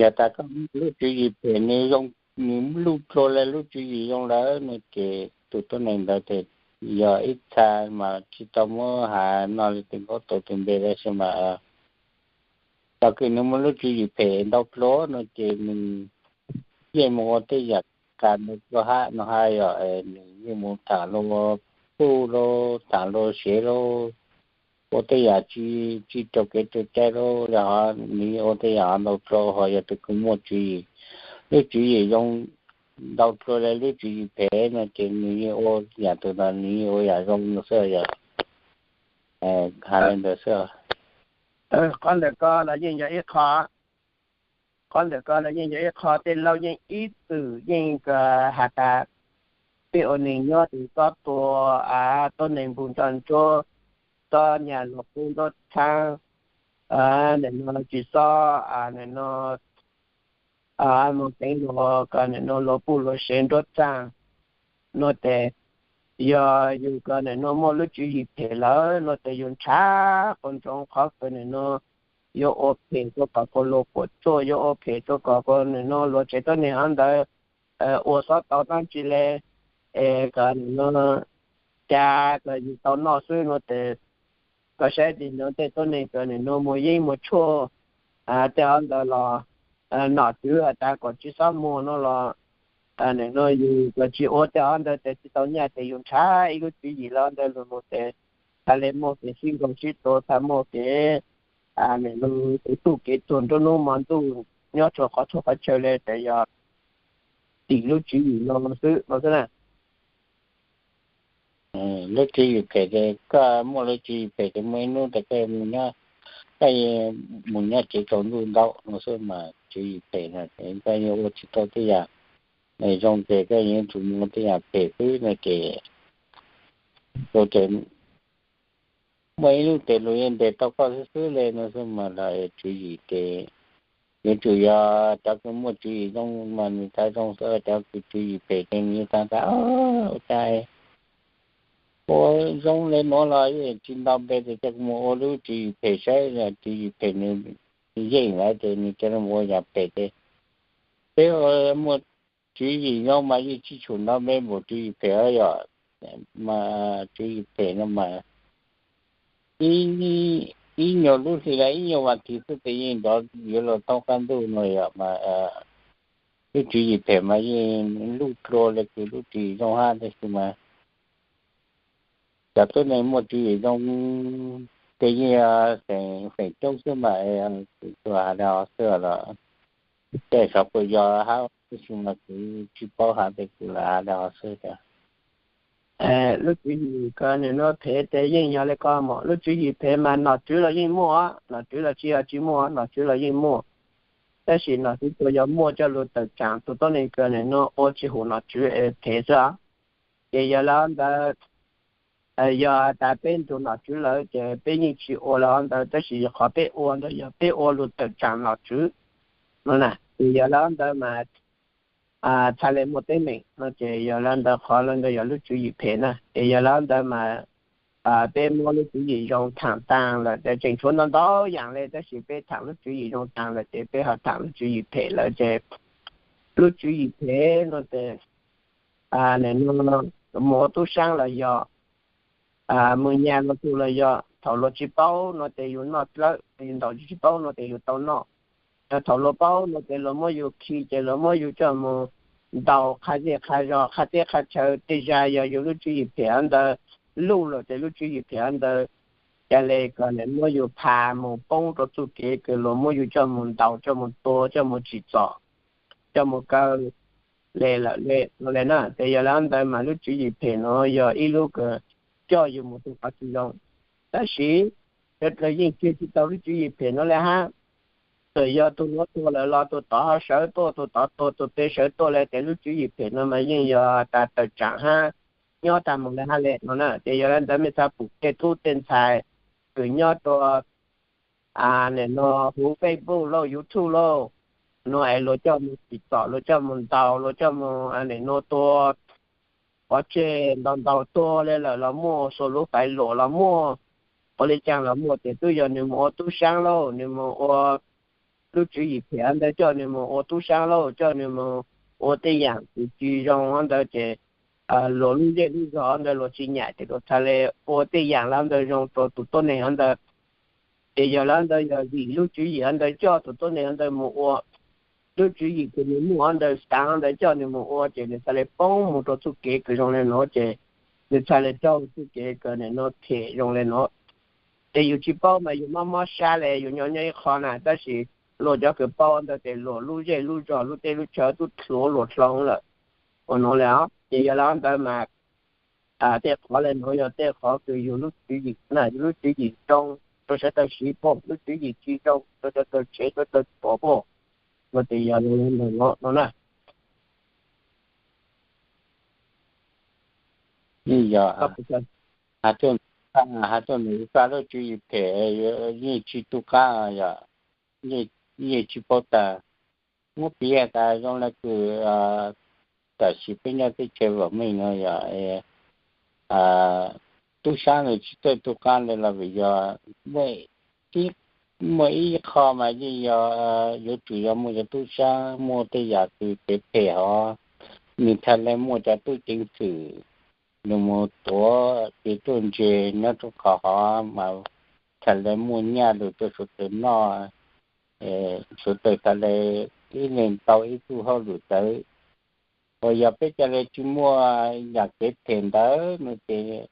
Yog tas koj lub tswv yim phem nws zoo, nws luj dlua le lub tswv yim zoo lawm no ces tus tuab neeg ntawd tes yog ib txha mas tsis tau muab has noj le tus nkaub tus npe tab sis mas thaum kws nws muaj lub tswv yim phem ntau dlua no ces nws yeej mus ua tej yaam kws ntau dlua hab no hab yog nws yeej mus thaam luag puj lauj, thaam luag sev lauj, ua tej yaam tsis raug kev raug cai lauj, yog nws yeej ua tej yaam ntau dlua. Ho yog tus kws muaj tswv yim, lub tswv yim zoo, ntau dua le lub tswv yim phem no ces nws yeej ua yam twg los nws yeej ua yam zoo no xwb yog. Hais li ntawd xwb. Qhov ntawm ko los yeej yog ib qho, qhov ntawm ko los yeej yog ib qho tej laug yeej ib txwm yeej has tas peb ua neeg nyob ces txhob tua tuab neeg npug nroj ntsuab, txhob nyas luag qub nruab txhaab, nim no tsis txhob nim no mus teev luag, kom nim no luag puj luag sev nruab txaaj. No ces yog yus kom nim no muaj lub tswv yim phem lawm no ces yus ntshav quas ntsoov qhov kws nim no yuav ua phem rua kom luag puam tsuaj, yuav ua phem rua kom nim no luag tsev tuab neeg hov ntawd ua xob tau dlaab tsi le, es kom nim no ca kom yus tau noj xwb no ces koj saib nim no tej tuab neeg kws nim no muag yeeb muag tshuaj tej hov ntawd los nom tswv has tas kom tsis xob muag no los nim no yus kws tsis ua tej hov ntawd ces tsis tau nyaj ces yus ntshav ib lub tswv yim los ntawd lug mus ces txhaj le muaj kev sib nkaug sib tua, txhaj muaj kev nim no kev tuj kev tuag nruab hnub hmo ntuj nyob rua qhov txhua qhov chaw le ces yog tim lub tswv yim no xwb no xwb na. Lub tswv yim phem ces koj muaj lub tswv yim phem ces muaj ib hnub ces koj mus nyob, koj mus nyob tsev tsaus ntuj ntau no xwb mas tswv yim phem no ces koj yeej ua tsis tau tej yam zoo ces koj yeej yuav tsum mus ua tej yam phem xwb no ces muaj ib lub tes luag yeej ntes tau koj xwb xwb le no xwb mas los tswv yim ces yuav tsum yog cov kws muaj tswv yim zoo mas nws txhaj zoo xwb, cov kws tswv yim phem ces nws yeej txhaj tas ua cas ua zoo le nuav los yeej tsis nto npe ces coj kuv mus ua lub tswv yim phem saib, tswv yim phem nws yeej lawm ces nws coj mus ua yam phem ces peb ua muaj tswv yim zoo mas yeej tsis tshua nto npe npaum tswv yim phem yom. Mas tswv yim phem no mas ib nyuag lub hli los ib nyuag vas thiv xwb ces yeej nrov yuav luag toob qab ntuj no yom. Mas lub tswv yim phem mas yeej luj dlua le kws lub tswv yim zoo hab tab sis mas cov tuab neeg muaj tswv yim zoo ces yeej feem coob xwb mas kuv has le hov xwb los tej xyov puas yog hab tab sis mas kuv tsis paub has tes kuv lam has le hov xwb. Lub tswv yim ko nim no phem tes yeej yog le ko mas lub tswv yim phem mas nom tswv los yeej muaj, nom tswv los tsis yog tsis muaj, nom tswv los yeej muaj. Tab sis nom tswv tsuas yog muaj coj lug tawm tsaam tus tuab neeg kws nim no ua tsis hum nom tswv phem xwb. Ces yog le ntawd yog tas peb nrug nom tswv lawm ces peb yeej tsis ua le ntawd, tab sis qhov peb ua ntawd yog peb ua lug tawm tsaam nom tswv no na. Ces yog le ntawd mas txhaj le muaj teeb meem no ces yog le ntawd qhov le ntawd yog lub tswv yim phem na. Ces yog le ntawd mas peb muab lub tswv yim zoo thaam taag lawm ces tseem tshuav ntau ntau yaam le tab sis peb thaam lub tswv yim zoo taag lawm ces peb ho thaam lub tswv yim phem lawm ces lub tswv yim phem no ces nim no mus ua tub saab los yog mus nyag luag tug los yog thaum luag tsis paub no ces yus noj dlawb, yus ntaus tsis paub no ces yus tau noj. Yog thaum luag paub no ces luag muab yus khi ces luag muab yus coj mus ntaus qha zej qha zog qha teb qha chaw, tej zag yog yus lub tswv yim phem ntawd luj lawm ces lub tswv yim phem ntawd ca le kom nim muab yus phas mus poob rua txuj kev kws luag muab yus coj mus ntaus, coj mus tua, coj mus tsim txom, coj mus kaw le lawm le no le na. Ces yog le ntawd mas lub tswv yim phem no yog ib lub kws coj yus mus rua qhov tsis zoo. Tab sis cov dlaws yeej tseg tsis tau lub tswv yim phem no le hab. Txawm yog tug nuav tuag lawm los tug tod ho sawv tuaj, tug tod tuag tug pem sawv tuaj le ces lub tswv yim phem no mas yeej yog tas tawm tsaam hab nyob tag mus le hab le no na. Ces yog le ntawd mej txhaj pum tej tub tej ntxhais kws nyob rua nim no huv Facebook lauj, YouTube lauj, no es luag coj mus tsim txom, luag coj mus ntaus, luag coj mus nim no tua pov tseg ntau ntau tuag le lawm los muaj, xuas lub faiv luam los muaj, ua le caag los muaj, ces twb yog nws mus ua tub saab lauj, nws mus ua lub tswv yim phem ntawd coj nws mus ua tub saab lauj, coj nws mus ua tej yaam kws tsis zoo ntawd ces luag lub zej lub zog ntawd luag tsis nyam ces luag txhaj le ua tej yaam le ntawd zoo rua tus tuab neeg ntawd. Ces yog le ntawd yog vim lub tswv yim ntawd coj tus tuab neeg ntawd mus ua, lub tswv yim kws nws muaj ntawd xaav ntawd coj nws mus ua ces nws txhaj le poob mus rua txuj kev kws zoo le nuav ces nws txhaj le raug txuj kev kws nim no phem zoo le nuav. Ces yus tsis paub mas yus mob mob sab le yus nyob nyob ib qho na, tab sis luag cov kws paub ntawd ces luag lub zej lub zog lub teb lub chaw tub thluav luag hloov lawm. ua nuav le os. Ces yog le ntawd mas tej qhov le nuav yog tej qhov kws yug lub tswv yim na, yug lub tswv yim zoo rua sawv daws siv pum, lub tswv yim tsi zoo rua sawv daws tsev sawv daws pum pum, no ces yog le ntawd nuav no na. Yog, has tuaj nws ua lub tswv yim phem, yeej tsi tu qaab, yeej tsi paub tas. Muab piav tas zoo le kws tam sim peb nyob teb chaws vam meej no yog tub sab nws tsi txawj tu qaab le los vim yog muaj ib qho mas yeej yog yuav tsum yog muaj cov tub sab muaj tej yam kws kev phem hov, nws thiaj le muaj cov tub ceev xwm nws mus tuav kev ruaj ntseg nyob rua qhov hov mas thiaj le muaj nyaj lug rua sawv daws noj, sawv daws thiaj le ib leeg tau ib tug hauj lwm txawv. Uas yog peb ca le tsi muaj yam kev phem ntawd no ces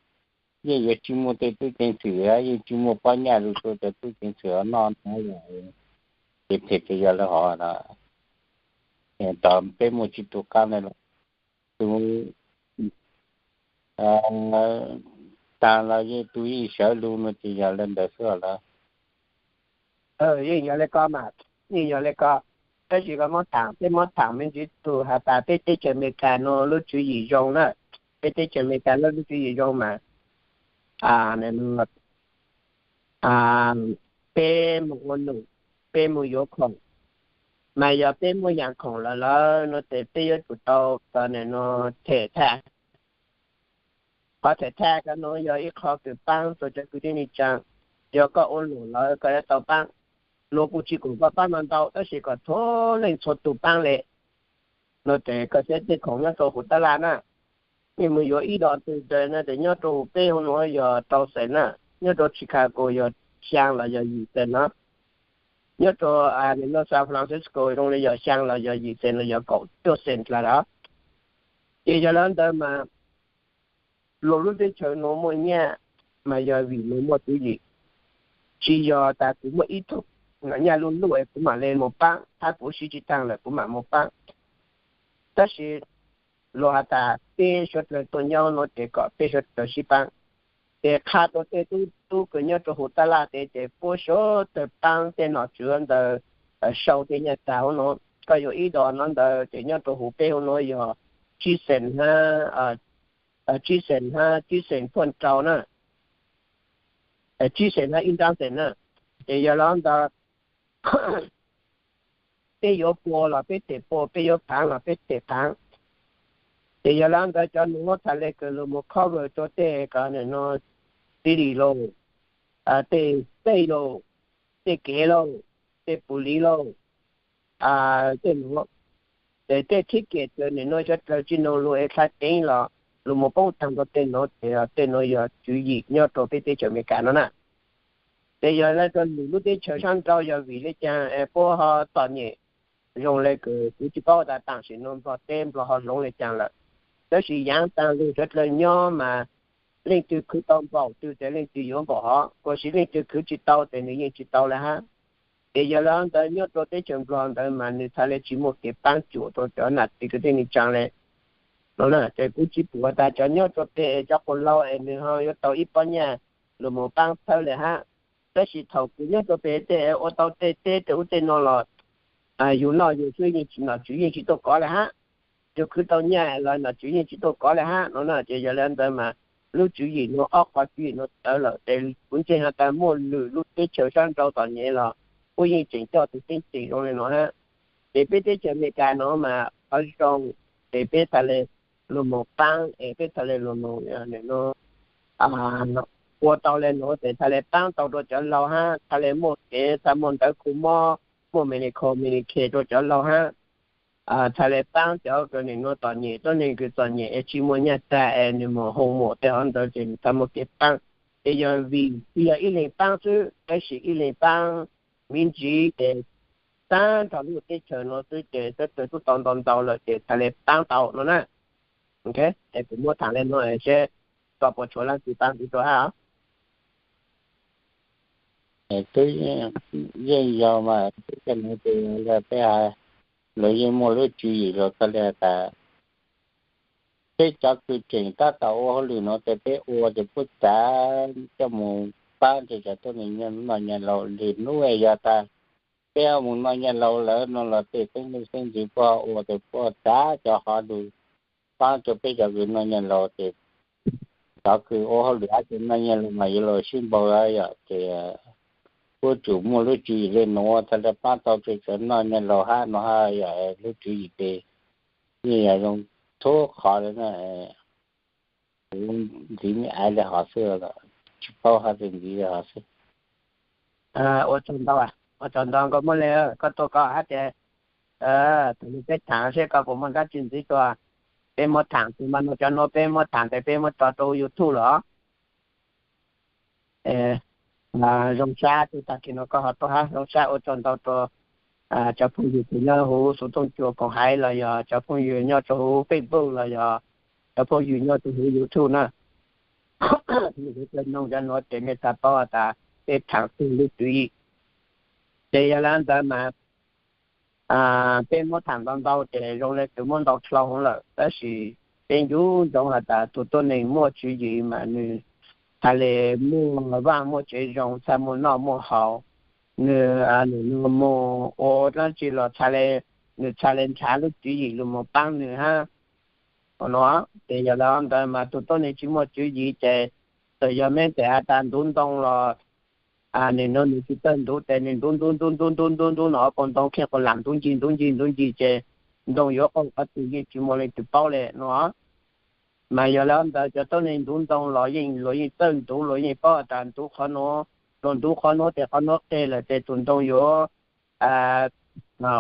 yeej yuav tsi muaj tej tub ceev xwm, yeej tsi muaj pob nyaj lug rua cov tub ceev xwm noj no, kev phem ces yog le hov no. Tos peb muaj tsi tu qaab le los tus taag los yeej tus yeej sawv lug no ces yog le ntawd xwb lawm. Yeej yog le ko mas, yeej yog le ko. Tab sis koj muab tham, peb muab tham me ntsis tus has tas peb teb chaws Amelikas nuav lub tswv yim zoo na. Peb teb chaws Amelikas nuav lub tswv yim zoo mas peb mus ua num, peb mus yuav khoom, mas yog peb muaj yaam khoom lawm lawm no ces peb yuav tsum tau kom nws nuav them thaj. Qhov them thaj ko nuav yog ib qho kws paab rua cov kwv tij neej tsaa. Yog koj ua num lawm koj yuav tau paab. Luag kuj tsi kom koj paab ntau ntau tab sis kom txhua leej txhua tug paab le. No ces koj saib tej khoom nyob rua huv tab laj na, nej mus yuav ib dos tug no ces nyob rua huv peb huv nuav yog rau xees na, nyob rua Chicago yog xyaa los yog yim xees no, nyob rua San Francisco zoo le yog xyaa los yog yim xees los yog kaum cuaj xees lawm. Ces yog le ntawd mas luag lub teb chaws nuav muaj nyaj mas yog vim luag muaj tswv yim, tsi yog tas kuv muaj ib tug nyaj luj luj es kuv mam le mus paab, hab kuv siv tsi taag lawm kuv mam mus paab. Tab sis luag has tas peb suav dlawg tuaj nyob nuav ces kom peb suav dlawg sib paab. Ces qha rua tej tub kws nyob rua huv tab laj tes ces puab suav dlawg paab tej nom tswv ntawd, sau tej nyaj tag huv nuav. Koj yuav ib dos no ntawd ces nyob rua huv peb huv nuav yog tsib xees hab, tsib xees hab tsib xees puaj rau na, tsib xees hab ib nrab xees na. Ces yog le ntawd peb yuav pua los peb them pua, peb yuav phaav los peb them phaav. Ces yog le ntawd cov nuav txhad le kws lug mus cover rua tej ko nuav, city lauj, tej state lauj, tej kev lauj, tej police lauj, tej nuav. Ces tej thib kem txawm nim nuav suav dlawg tsi nug lug es dlha ceev los lug mus poob taag rua tej nuav ces tej nuav yog tswv yim nyob rua peb teb chaws Amelikas nuav na. Ces yog le rua lwm lub teb chaws sab nrau yog vim le caag es puab ho txom nyem zoo le kws kuv tsi paub tas taam sim nuav Nplog teb Nplog ho hloov le caag lawm. Tab sis yaav taag lug suav dlawg nyob mas leej twg khwv tau npaum twg ces leej twg yuav npaum hov, kuas siv leej twg khwv tsi tau ces nws yeej tsi tau le hab. Ces yog le ntawd nyob rua teb chaws Nplog ntawd mas nws txhad le tsi muaj kev paab cuam rua cov nam txiv kwv tij neej tsaa le. No ces kuv tsi pum tas cov nyob rua peg cov quas laug es nws ho yuav tau ib pob nyaj lug mus paab txhawb le hab. Tab sis thaum kuv nyob rua peg tej ua tau tej teb tej ub tej no los yug noj yug xwb, nom tswv yeej tsi tuaj kov le hab. Yug khwv tau nyaj los nom tswv yeej tsi tuaj kov le hab no na. Ces yog le ntawd mas lub tswv yim nuav, ob qhov tswv yim nuav txawv lawm ces kuv ntseeg has tas muaj lwm lub teb chaws sab nrau txom nyem los puab yeej tseem coj tus teeb tseem zoo le nuav hab. Ces peb teb chaws Amelikas nuav mas qhov zoo ces peb txhad le lug mus paab es peb txhad le lug mus ua tau le nuav ces txhad le paab tau rua cov laug hab, txhad le muaj kev txhad muaj ntawv khu mob, muaj Medicare, Medicare rua cov laug hab. Txhad le paab cov kws nim nuav txom nyem, tuab neeg kws txom nyem es tsi muaj nyaj tag es nws mus homeless tej hov ntawd ces nws txhad muaj kev paab. Ces yog vim tsi yog ib leeg paab xwb, tab sis ib leeg paab me ntsis ces taag nrho lub teb chaws nuav xwb ces sawv dlawg tub tau ntau ntau lawm ces txhad le paab tau no na. Es kuv muab thaam le nuav seb koj puas tshuav leej twg paab kuv rua hab. Twb yeej yog mas, teb chaws nuav ces peb has, luag yeej muaj lub tswv yim luag txhad le tas peb cov kws tseem tab tom ua hauj lwm no ces peb ua ces puab txav coj mus paab rua cov tuab neeg noj nyiaj laug. Lwm nub yog tas peb mus noj nyiaj laug lawm no los tej xeeb leej xeeb ntxwv puab ua ces puab txav cov hov lug paab rua peb cov kws noj nyiaj laug ces cov kws ua hauj lwm hab cov noj nyiaj laug mas yuav luag sib npaug yom. Ces puab tsum muaj lub tswv yim le nuav txhaj le paab tau rua cov noj nyiaj laug hab no hab yom. Lub tswv yim ces yeej yog zoo txhua qhov le na. Kuv ntxiv me aiv le hov xwb, tsis paub hab ntxiv le hov xwb. Ua tsaug ntau, ua tsaug ntau nkauj Muaj Leej, koj tuaj koj hab tias, thaum lug peb thaam seb koj puas muaj dlaab tsi ntxiv tuaj. Peb muab thaam txug mas no cov nuav peb muab thaam tes peb muab tso rua YouTube lawm. Zoo sab tug tag kis no koj ho tuaj hab zoo sab ua tsaug ntau rua cov phooj ywg kws nyob huv xuv tooj cua koom haiv los yog cov phooj ywg nyob rua huv Facebook los yog cov phooj ywg nyob rua huv YouTube na. Mej cov noog cov nuav ces mej txhaj paub tas peb thaam tug lub tswv yim. Ces yog le ntawd mas peb muab thaam ntau ntau ces zoo le kws muab ntau dlhau heev lawm, tab sis peb nco ntsoov has tas tug tuab neeg muaj tswv yim mas nwg txhaj le muaj vaaj muaj tsev zoo, txhaj muaj noj muaj haus, nwg mus ua dlaab tsi los txhaj le, nwg txhaj le nrhav lub tswv yim lug mus paab nwg hab. Ua no ces yog le ntawd mas tug tuab neeg tsis muaj tswv yim ces txawm yog mej tes has tas ntuv ntoo los nwg no nwg tsis txawj ntuv tes nwg ntuv ntuv ntuv ntuv ntuv ntuv ntuv no ua qau ntoo khej qau lam ntuv ncig ntuv ncig ntuv ncig ces ntoo yuav qaug qhov twg yeej tsis muaj leej twg paub le no. Mas yog le ntawd cov tuab neeg ntuv ntoo los yeej luag yeej txawj ntuv, luag yeej paub tas ntuv qhov nuav, luag ntuv qhov nuav tes qhov nuav qeg lawm tes tug ntoo yuav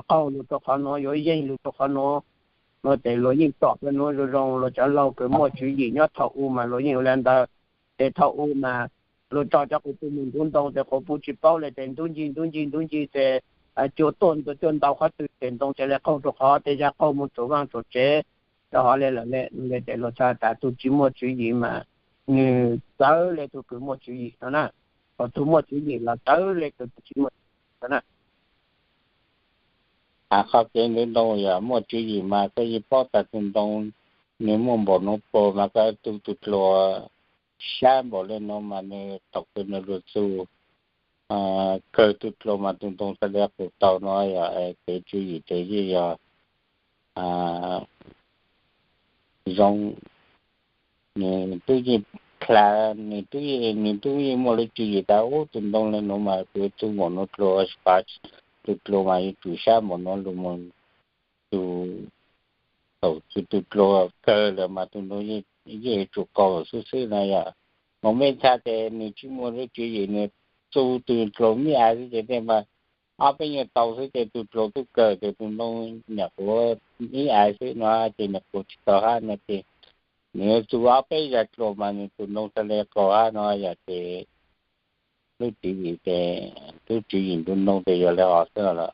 qaug lug rua qhov nuav, yuav yeeg lug rua qhov nuav no tes luag yeej tsom qhov nuav zoo zoo. Luag cov laug kws muaj tswv yim nyob thaum u mas luag yeej ua le ntawd. Ces thaum u mas luag tso cov qau pug mus ntuv ntoo tes qau pug tsis paub le tes ntuv ncig ntuv ncig ntuv ncig tes cua tuaj cua ntau qhov twg ces ntoo ca le qaug rua qhov, tej zag qaug mus txug vaaj txug tsev rau hov le lawm le. Le tes luag txhaj tas tug tsis muaj tswv yim mas nwg txawv le tug kws muaj tswv yim no na. Thaum tug muaj tswv yim los txawv le tug tsis muaj tswv yim no na. Qhov kev ntuv ntoo yog muaj tswv yim mas koj yeej paub tas tug ntoo nwg muaj npaum nuav puag mas koj tu tug dluag sab npaum le nuav mas nwg thaum kws nwg lug txug kawg tug dluag mas tug ntoo txhaj le qaug tau no yog kev tswv yim tes yeej yog zoo. Nwg tub yeej dlha, nwg tub yeej, nwg tub yeej muaj lub tswv yim tas ub tug ntoo le nuav mas kuv tu npaum nuav dluag, tug dluag mas yuav tsum sab npaum nuav lug mus, tug, thaum tug dluag kawg lawm mas tug ntoo yeej yuav tsum qaug xwb xwb na yom. Mas mej txhaj tes nwg tsis muaj lub tswv yim, nwg tu tug dluag mib aiv xwb ces tej mas ob peb nyuag tau xwb ces tug dluag tub kawg ces tug ntoo nyuam qhuav mib aiv xwb no ces nyuam qhuav tsis tau hab no ces nws yuav tu ob peb zag dluag mas nws tug ntoo txhaj le qaug hab no yom. Ces lub tswv yim ces, lub tswv yim ntuv ntoo ces yog le hov xwb los.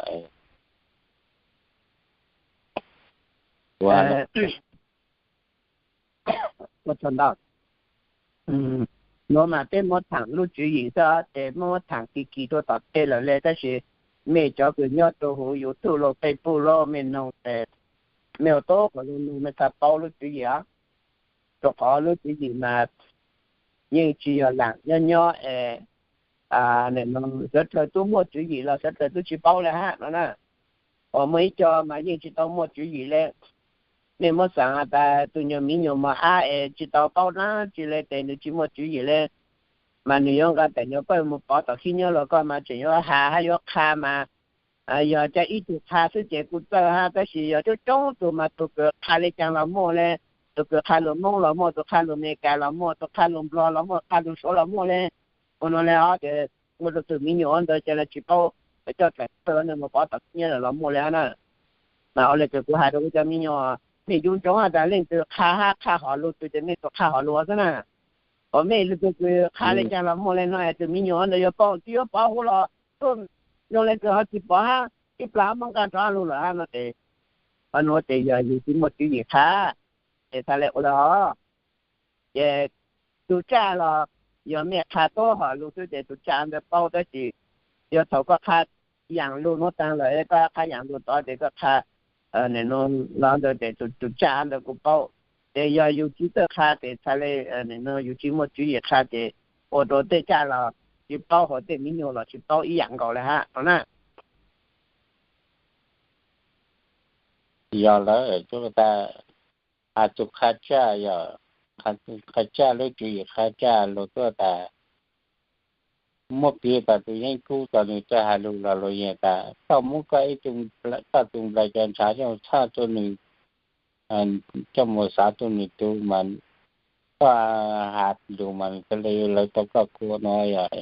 Ua tsaug ntau. Nuav mas peb muab thaam lub tswv yim xwb ces muab thaam kis kis rua tom tej lawm le, tab sis mej cov kws nyob rua huv YouTube los Facebook los mej noog tes mej ua tau qhov lug noog mej txhaj paub lub tswv yim os. Rua qhov lub tswv yim mas yeej tsis yog laam nyob nyob es sawv dlawg tub muaj tswv yim los sawv dlawg tub tsis paub le hab no na. Uas muaj ib co mas yeej tsis tau muaj tswv yim le. Mej muab xaav has tas tug nyuag miv nyuag mos ab es tsis tau paub dlaab tsi le tes nws tsis muaj tswv yim le, mas nws yuav nqa daim nyuag pawg mus pov tom khib nyob los koj mas tseem yuav has hab yuav qha mas yog ca ib tug qha xwb ces kuj txawj hab, tab sis yog coob coob tug mas tug kws qha le caag los muaj le. Tug kws qha lug Moob los muaj, tug qha lug Amelikas los muaj, tug qha lug Nplog los muaj, qha lug Suav los muaj le. Ua no le os ces muaj tug miv nyuam ntawd ca le tsis paub, coj daim pawg ntawd mus pov tom khib nyob los muaj le hab na. Mas ua le kws kuv has rua kuv cov miv nyuam, mej yuav ntsoov has tas leej twg qha hab qha hom lug twg ces mej tug qha hom lug xwb na. Uas mej lug tug kws qha le caag los muaj le no es tug miv nyuam ntawd yuav paub, tsis yuav pov huv los zoo le kws ho tsis pov hab ib plag hab muab nqa rov lug lawm hab no ces, qhov nuav ces yog yus tsis muaj tswv yim qha ces txhaj le ua le os. Ces tug tsaj los yog mej qha tuab hom lug xwb ces tug tsaj ntawd paub, tab sis yog thaum koj qha yaam lug nuav taag lawm koj qha yaam lug tod ces koj qha los ntawd ces tug tsaj ntawd kuj paub. Ces yog yus tsis txawj qha ces txhais le, nim no yus tsis muaj tswv yim qha ces ua rau tej caj los tsis paub hauv tej mi nyuj los tsis paub ib yam nkaus li hab no na. Yog lawm, tuaj tas has tus qha tsaj, yog qha tsaj lub tswv yim qha tsaj luag tuaj tas muab piv tas tus yeeb kub tas nws txawj has lug los luag yeej tas koj muab koj ib tug, koj tus nplaim cov ntshav coj mus txhaj rua nws, coj mus xav rua nws tug mas koj has lug mas nws txawj le lawv tau koj kua no yog,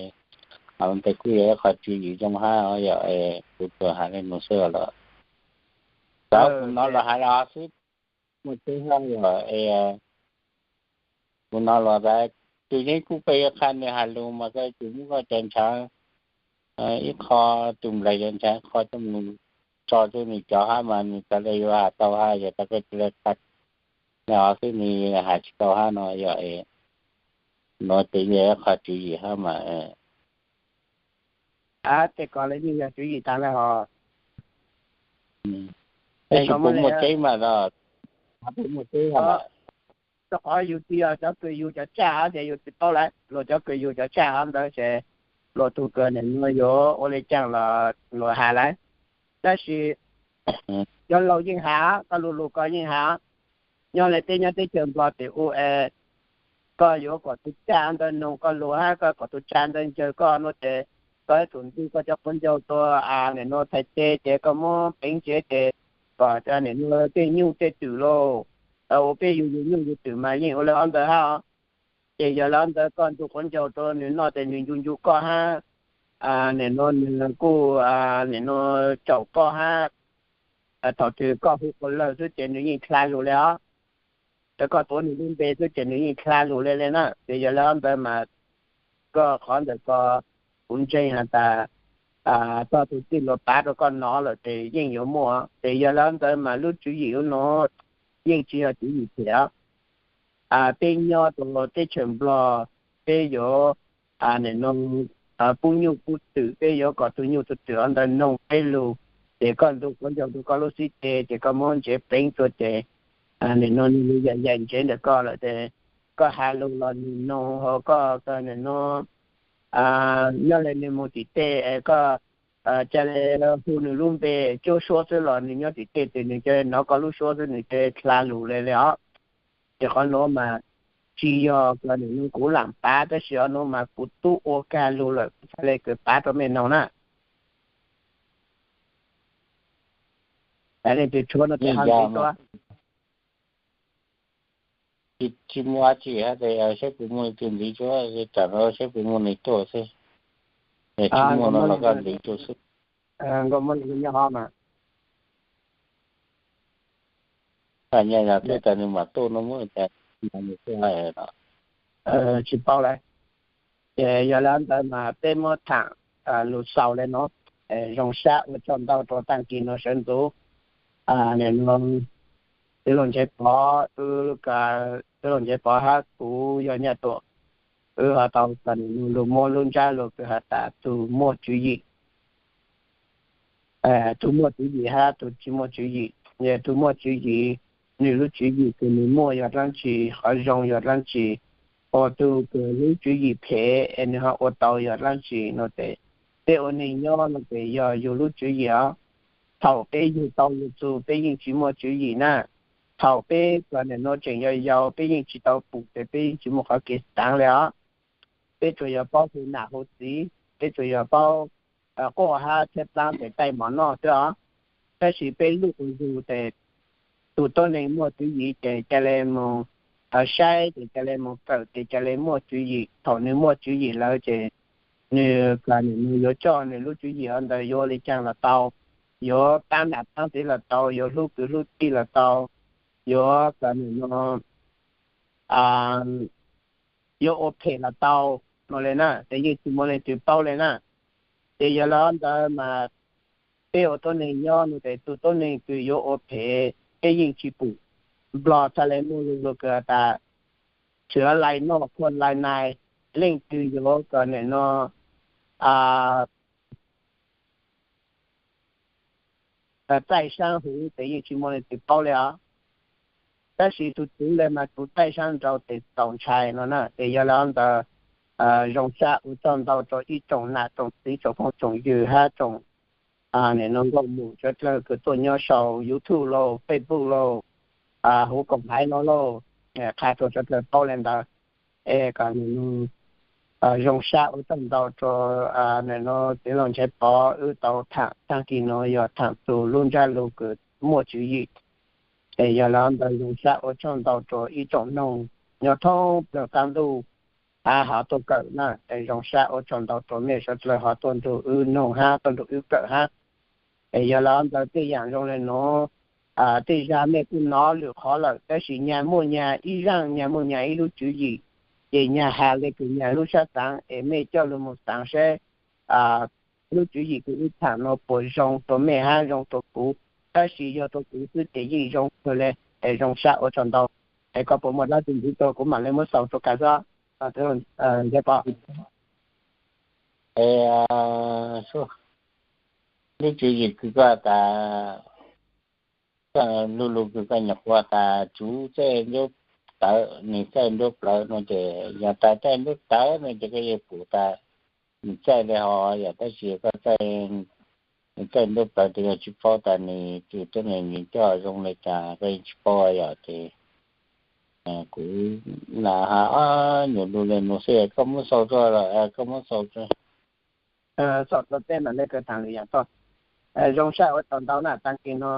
ntawd kuj yog ib qho tswv yim zoo hab yog, kuv tsuas has le nuav xwb los. Tau kuv hnov luag has le xwb, muaj tseeb hab yog, kuv hnov luag tas tus yeeb kub koj yuav qha nws has lug mas koj tsuas muab koj cov ntshav ib qho, tus nplaim cov ntshav ib qho coj mus tso rua nws cov hab mas nws txawj le yuav has tau hab yog tas koj tsis le qha le xwb nws has tsis tau hab no yog, nuav ces yog ib qho tswv yim hab mas. Tej ko le yeej yog tswv yim taag le hos. Tab sis kuv muaj tseeb mas, rau qhov yus tsis yog cov kws yug cov tsaj hab ces yus tsis paub lawm, luag cov kws yug cov tsaj hab ntawd ces luag tug kws nim nuav yuav ua le caag los luag has lawm. Tab sis cov laug yeej has, koj lug lug koj yeej has, nyob le peb nyob teb chaws Nplog tes u es koj yuav kom tus tsaj ntawd noog koj lug hab koj kom tus tsaj ntawd ncaws koj no ces koj ib txhum ntxig koj cov quav ncaug rua nim nuav txhais tes ces koj muab pleev ntsev ces kom nim nuav tej nyuj tej twm lauj, ua peb yug yug nyuj yug twm mas yeej ua le ob ntawd hab. Ces yog le ob ntawd koj ntxuag quav ncaug rua nws noj tes nws ncu ncu koj hab, nim nuav nws kuj nim nuav tsaum koj hab. Thaum twg koj hu qhov lawg xwb ces nws yeej dlha lug le os. Ces koj tuav nws lub npe xwb ces nws yeej dlha lug le le na. Ces yog le ob ntawd mas koj qhov ntawm ko kuv ntseeg has tas koj tug txij luag pav rau koj nov lawm ces yeej yuav muaj. Ces yog le ob ntawd mas lub tswv yim lub nuav yeej tsis yog tswv yim phem os. Peb nyob rau teb chaws Nplog, peb yuav nim nuav pub nyuj pub twm, peb yuav kom tug nyuj tug twm ntawd noog peb lug. Ces koj ntxuag quav ncaug rua koj lub xib tes ces koj muab ntsev pleev rua ces nim nuav nws lug yaim yaim ntsev ntawm koj lawm ces koj has lug los nws noog, hos koj nim nuav nyob le nws mus tim tej es koj ca le hu nws lub npe cuab suab xwb los nws nyob tim tej tes nws ca le nov koj lub suab xwb nws ca le dlha lug le le os. Ces qhov nuav mas tsis yog nim nuav kuv lam pav tab sis qhov nuav mas kuv tub ua kag lug lawm kuv txhad le kws pav rau mej noog na. Leej twg tshuav no ces ho ntxiv tuaj. Tsis muaj dab tsi hab tes saib puas muaj leej twg ntxiv tuaj, tsam no saib puas muaj neeg tuaj xwb. Tsis muaj no los koj ntxiv tuaj xwb. Nkauj Muab nyob hov mas. Nyob yog tuaj tas nws mam tuaj no muab tas nws tuaj no. Tsis paub lawm. Ces yog le ntawd mas peb muab tham lus xaus le nuav. Zoo sab ua tsaug ntau rau tag kis nuav sawv ntxuv. Nim nuav tij laug Ntshiab Pov, tij laug Ntshiab Pov hab kuv yog Nyaj Tuam, wb ho tau nim nuav lug muab lub ntsab lug kws has tas tug muaj tswv yim, tug muaj tswv yim hab tug tsis muaj tswv yim. Yog tug muaj tswv yim, nws lub tswv yim kws nws muaj yog dlaab tsi, qhov zoo yog dlaab tsi, ua tug kws lub tswv yim phem es nws ho ua tau yog dlaab tsi no tes, peb ua neeg nyob no tes yog yug lub tswv yim os. Thaum peb yug tau yug txug peb yeej tsis muaj tswv yim na. Thaum peb nim nuav tseem yau yau peb yeej tsis tau pum tes peb yeej tsis muaj qhov kev xaav le os. Peb tsuas yog paub hu nam hu txiv, peb tsuas yog paub quaj hab tshaib plaab tes taij mov noj xwb os. Tab sis peb lub quas yug tes tus tuab neeg muaj tswv yim ces ca le mus saib, ces ca le mus kawm, ces ca le muaj tswv yim. Thaum nws muaj tswv yim lawm ces nws, nws yuav coj nws lub tswv yim ntawd yuav ua li caag los tau, yuav paab nam paab txiv los tau, yuav hlub kwv hlub tij los tau, yuav nim nuav yuav ua phem los tau no le na, ces yeej tsis muaj leej twg paub le na. Ces yog le ntawd mas peb ua tuab neeg nyob no tes tus tuab neeg kws yuav ua phem peb yeej tsis pum. Nplog txhad le muaj lug lug kws has tas, tshwm lai noj khuaj lai nai, leej twg yuav nim nuav txaij saab huv tes yeej tsis muaj leej twg paub le os. Tab sis tus txwv le mas tus taij sab nraud ces txaus ntshai no na. Ces yog le ntawd, zoo sab ua tsaug ntau rau ib tsoom nam tsoom txiv tsoom phooj tsoom ywg hab tsoom nim no nkauj muam sawv dlawg kws tuaj nyob sau YouTube lauj, Facebook lauj, huv koom haiv no lauj, qha rua sawv dlawg paub le ntawd. Es kom nim no zoo sab ua tsaug ntau rua nim no txiv laug Nchaiv Pov wb tau tham taag kis no yog tham txug lub ntsab lug kws muaj tswv yim. Es yog le ntawd zoo sab ua tsaug ntau rua ib tsoom noog nyob thoob plawg qaab ntuj hab hov tuaj kawm na. Es zoo sab ua tsaug ntau rua mej sawv dlawg hov tuaj nrug wb noog hab tuaj nrug wb kawm hab. Es yog le ntawd tej yaam zoo le nuav, tej zag mej kuj nov lwm qhov lawm, tab sis nyag muaj nyag ib zaaj, nyag muaj nyag ib lub tswv yim, ces nyag has le kws nyag lub sab xaav, es mej coj lug moog xaav seb lub tswv yim kws wb tham no puas zoo rua mej hab zoo rua kuv. Tab sis yog rua kuv xwb ces yeej zoo kawg le. Es zoo sab ua tsaug ntau. Es koj puas muaj dlaab tsi ntxiv rua kuv mam le muab xaus rua koj xwb, Nchaiv Pov? Lub tswv yim kws koj tas, lub lug kws koj nyuam qhuav tas tsuv txawj nruab tawv, nwg txawj nruab plawv no ces yog tas txawj nruab tawv no ces koj yeej pum tas nwg txawj le hov yom, tab sis koj txawj, nwg txawj nruab plawv tes koj tsi paub tas nwg txug tuab neeg nwg coj zoo le cas, koj yeej tsi paub yom. Ces kuv lam has ob nyuag lug le nuav xwb, koj muab xaus rua los koj muab xaus rua. Xaus rua tej mam le kawg taag lwm yaam txog. Zoo sab ua tsaug ntau na, taag kis no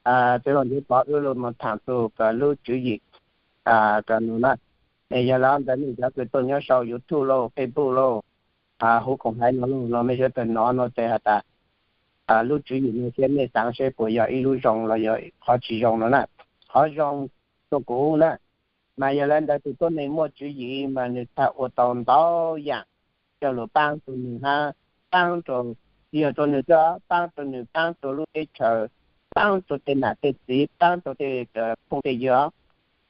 txiv laug Nchaiv Pov wb lug moog tham txug kws lub tswv yim kws no na. Es yog le ntawd mej cov kws tuaj nyob sau YouTube lauj, Facebook lauj, huv koom haiv no lauj, los mej sawv dlawg nov no tes has tas lub tswv yim no seb mej xaav seb puas yog ib lub zoo los yog qhov tsi zoo no na. Qhov zoo rua kuv na, mas yog le ntawd tus tuab neeg muaj tswv yim mas nwg txhaj ua tau ntau yaam coj lug paab rua nwg hab, paab rua, tsi yog rua nwg xwb, paab rua nwg, paab rua lub teb chaws, paab rua tej nam tej txiv, paab rua tej phooj tej ywg.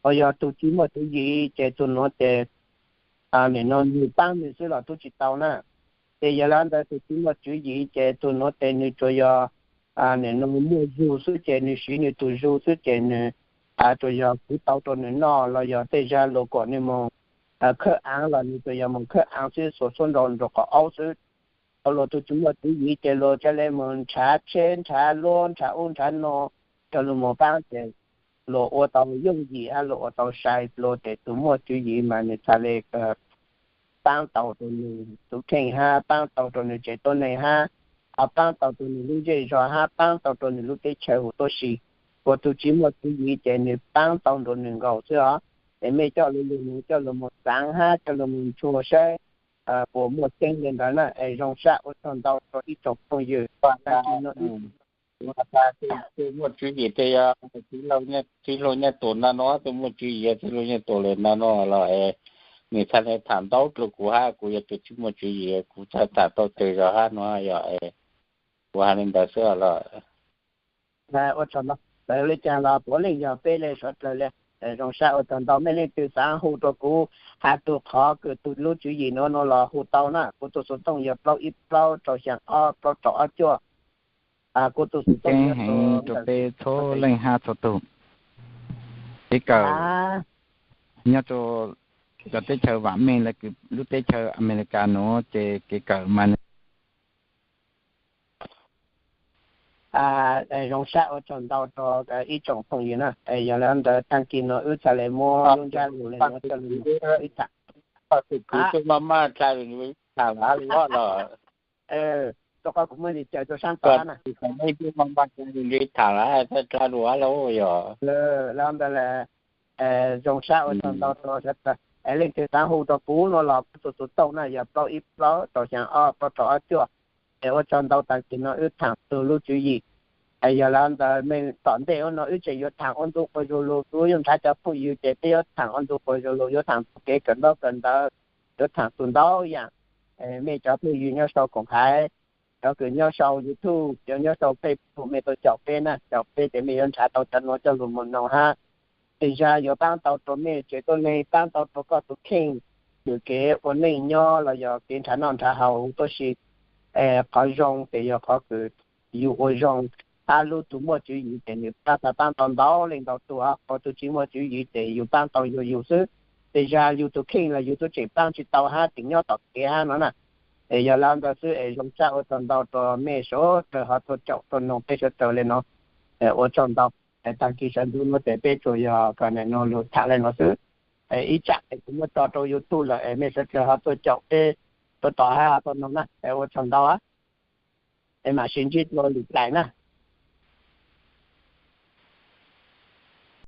Ho yog tug tsi muaj tswv yim ces tug nuav ces nim no nwg paab nwg xwb los tub tsi tau na. Ces yog le ntawd tug tsi muaj tswv yim ces tug nuav ces nwg tsuas yog nim no muaj zug xwb ces nwg siv nwg tug zug xwb ces nwg tsuas yog kuv tau rua nwg noj los yog tej zag luas kuas nwg moog khawb aav los nwg tsuas yog moog khawb aav xwb, xuas xuab nraug nraug qhov aub xwb. Ho luas tug tsi muaj tswv yim ces luas ca le moog nrhav tsheb nrhav luab nrhav ub nrhav no coj lug moog paab ces luas ua tau yooj yim hab luas ua tau sai. Luas ces tug muaj tswv yim mas nwg txhaj le paab tau rua nwg tug kheej hab paab tau rua nwg tsev tuab neeg hab, ho paab tau rua nwg lub zej zog hab paab tau rua nwg lub teb chaws huv tuab si. Ua tug tsi muaj tswv yim ces nwg paab tau nrua nwg nkaus xwb os. Es mej coj lug lug nug coj lug moog xaav hab coj lug moog ntshua saib puas muaj tseeb le ntawd na. Es zoo sab ua tsaug ntau rua ib tsoom phooj ywg. Tag kis no wb tug muaj tswv yim tes yog txiv laug Nyiaj Tuam ntag no, tug muaj tswv yim txiv laug Nyiaj Tuam lawm ntag no los nwg txhaj le tham ntau rua kuv hab, kuv yog tug tsi muaj tswv yim kuv txhaj tham tau tsawg zog hab no yog kuv has le ntawd xwb los. Ua tsaug ntau. Txawm le caag los puav leej yog peb le suav dlawg le. Zoo sab ua tsaug ntau, mej leej twg xaav hu rua kuv has tug qhov kws tug lub tswv yim nuav no los hu tau na. Kuv tug xuv tooj yog plaub ib plaub rau xyaa ob plaub rau ob cuaj. Kuv tug xuv tooj heev rua peb txhua leej hab txhua tug. Kev kawm nyob rua cov teb chaws vam meej le kws lub teb chaws Amelikas nuav ces kev kawm mas zoo sab ua tsaug ntau rua ib tsoom phooj ywg na. Yog le ntawd taag kis no wb txhaj le muab lub ntsab lug le nuav coj lug ib tham. Rua qhov kuv muaj li caw rua saab tod na. Tham lawm, le ntawd le zoo sab ua tsaug ntau rua sawv dlawg. Leej twg xaav hu rua kuv no los kuv tug xuv tooj na yog plaub ib plaub rau xyaa ob plaub rau ob cuaj. Es ua tsaug ntau, taag kis no wb thaam txug lub tswv yim. Yog le ntawd mej tom ntej ua no wb tseem yuav thaam ua ntu quas zug lug, kuv yuav nrhav cov phooj ywg ces peb yuav thaam ua ntu quas zug lug, yuav thaam txug kev kawm ntaub kawm ntawv, yuav thaam txug ntau yaam. Mej cov phooj ywg nyob sau koom haiv, cov kws nyob sau YouTube, cov nyob sau Facebook, mej tau caum peb na, caum peb ces mej yuav nrhav tau cov nuav coj lug moog noog hab. Tej zag yuav paab tau rua mej tsev tuab neeg, paab tau rua koj tug kheej, kws kev ua neej nyob los yog kev nrhav noj nrhav haus huv tuab si. Qhov zoo ces yog qhov kws yug ua zoo, Pab lub tus muaj tswv yim ces nws pab tau, pab tau ntau leej ntau tus, ho tus tsis muaj tswv yim ces yus pab tau yus yus xwb. Tej zag yus tus kheej los yus tub tseem pab tsis tau hab, tseem nyob tom kev hab no na. Es yog li ntawd xwb es zoo sab ua tsaug ntau rua mej sawv dlawg ho tuaj caum tuaj noog peb sawv dlawg le no. Ua tsaug ntau. Taag kis sawv ntuj nuav tes peb tsuas yog kom nam nuav lug tham le no xwb. Ib tsam es kuv muab tso rua YouTube lawm es mej sawv dlawg ho tuaj caum peb tuaj tom hab tuaj noog na. Ua tsaug ntau, es mam sib ntsib dlua lwm daim na.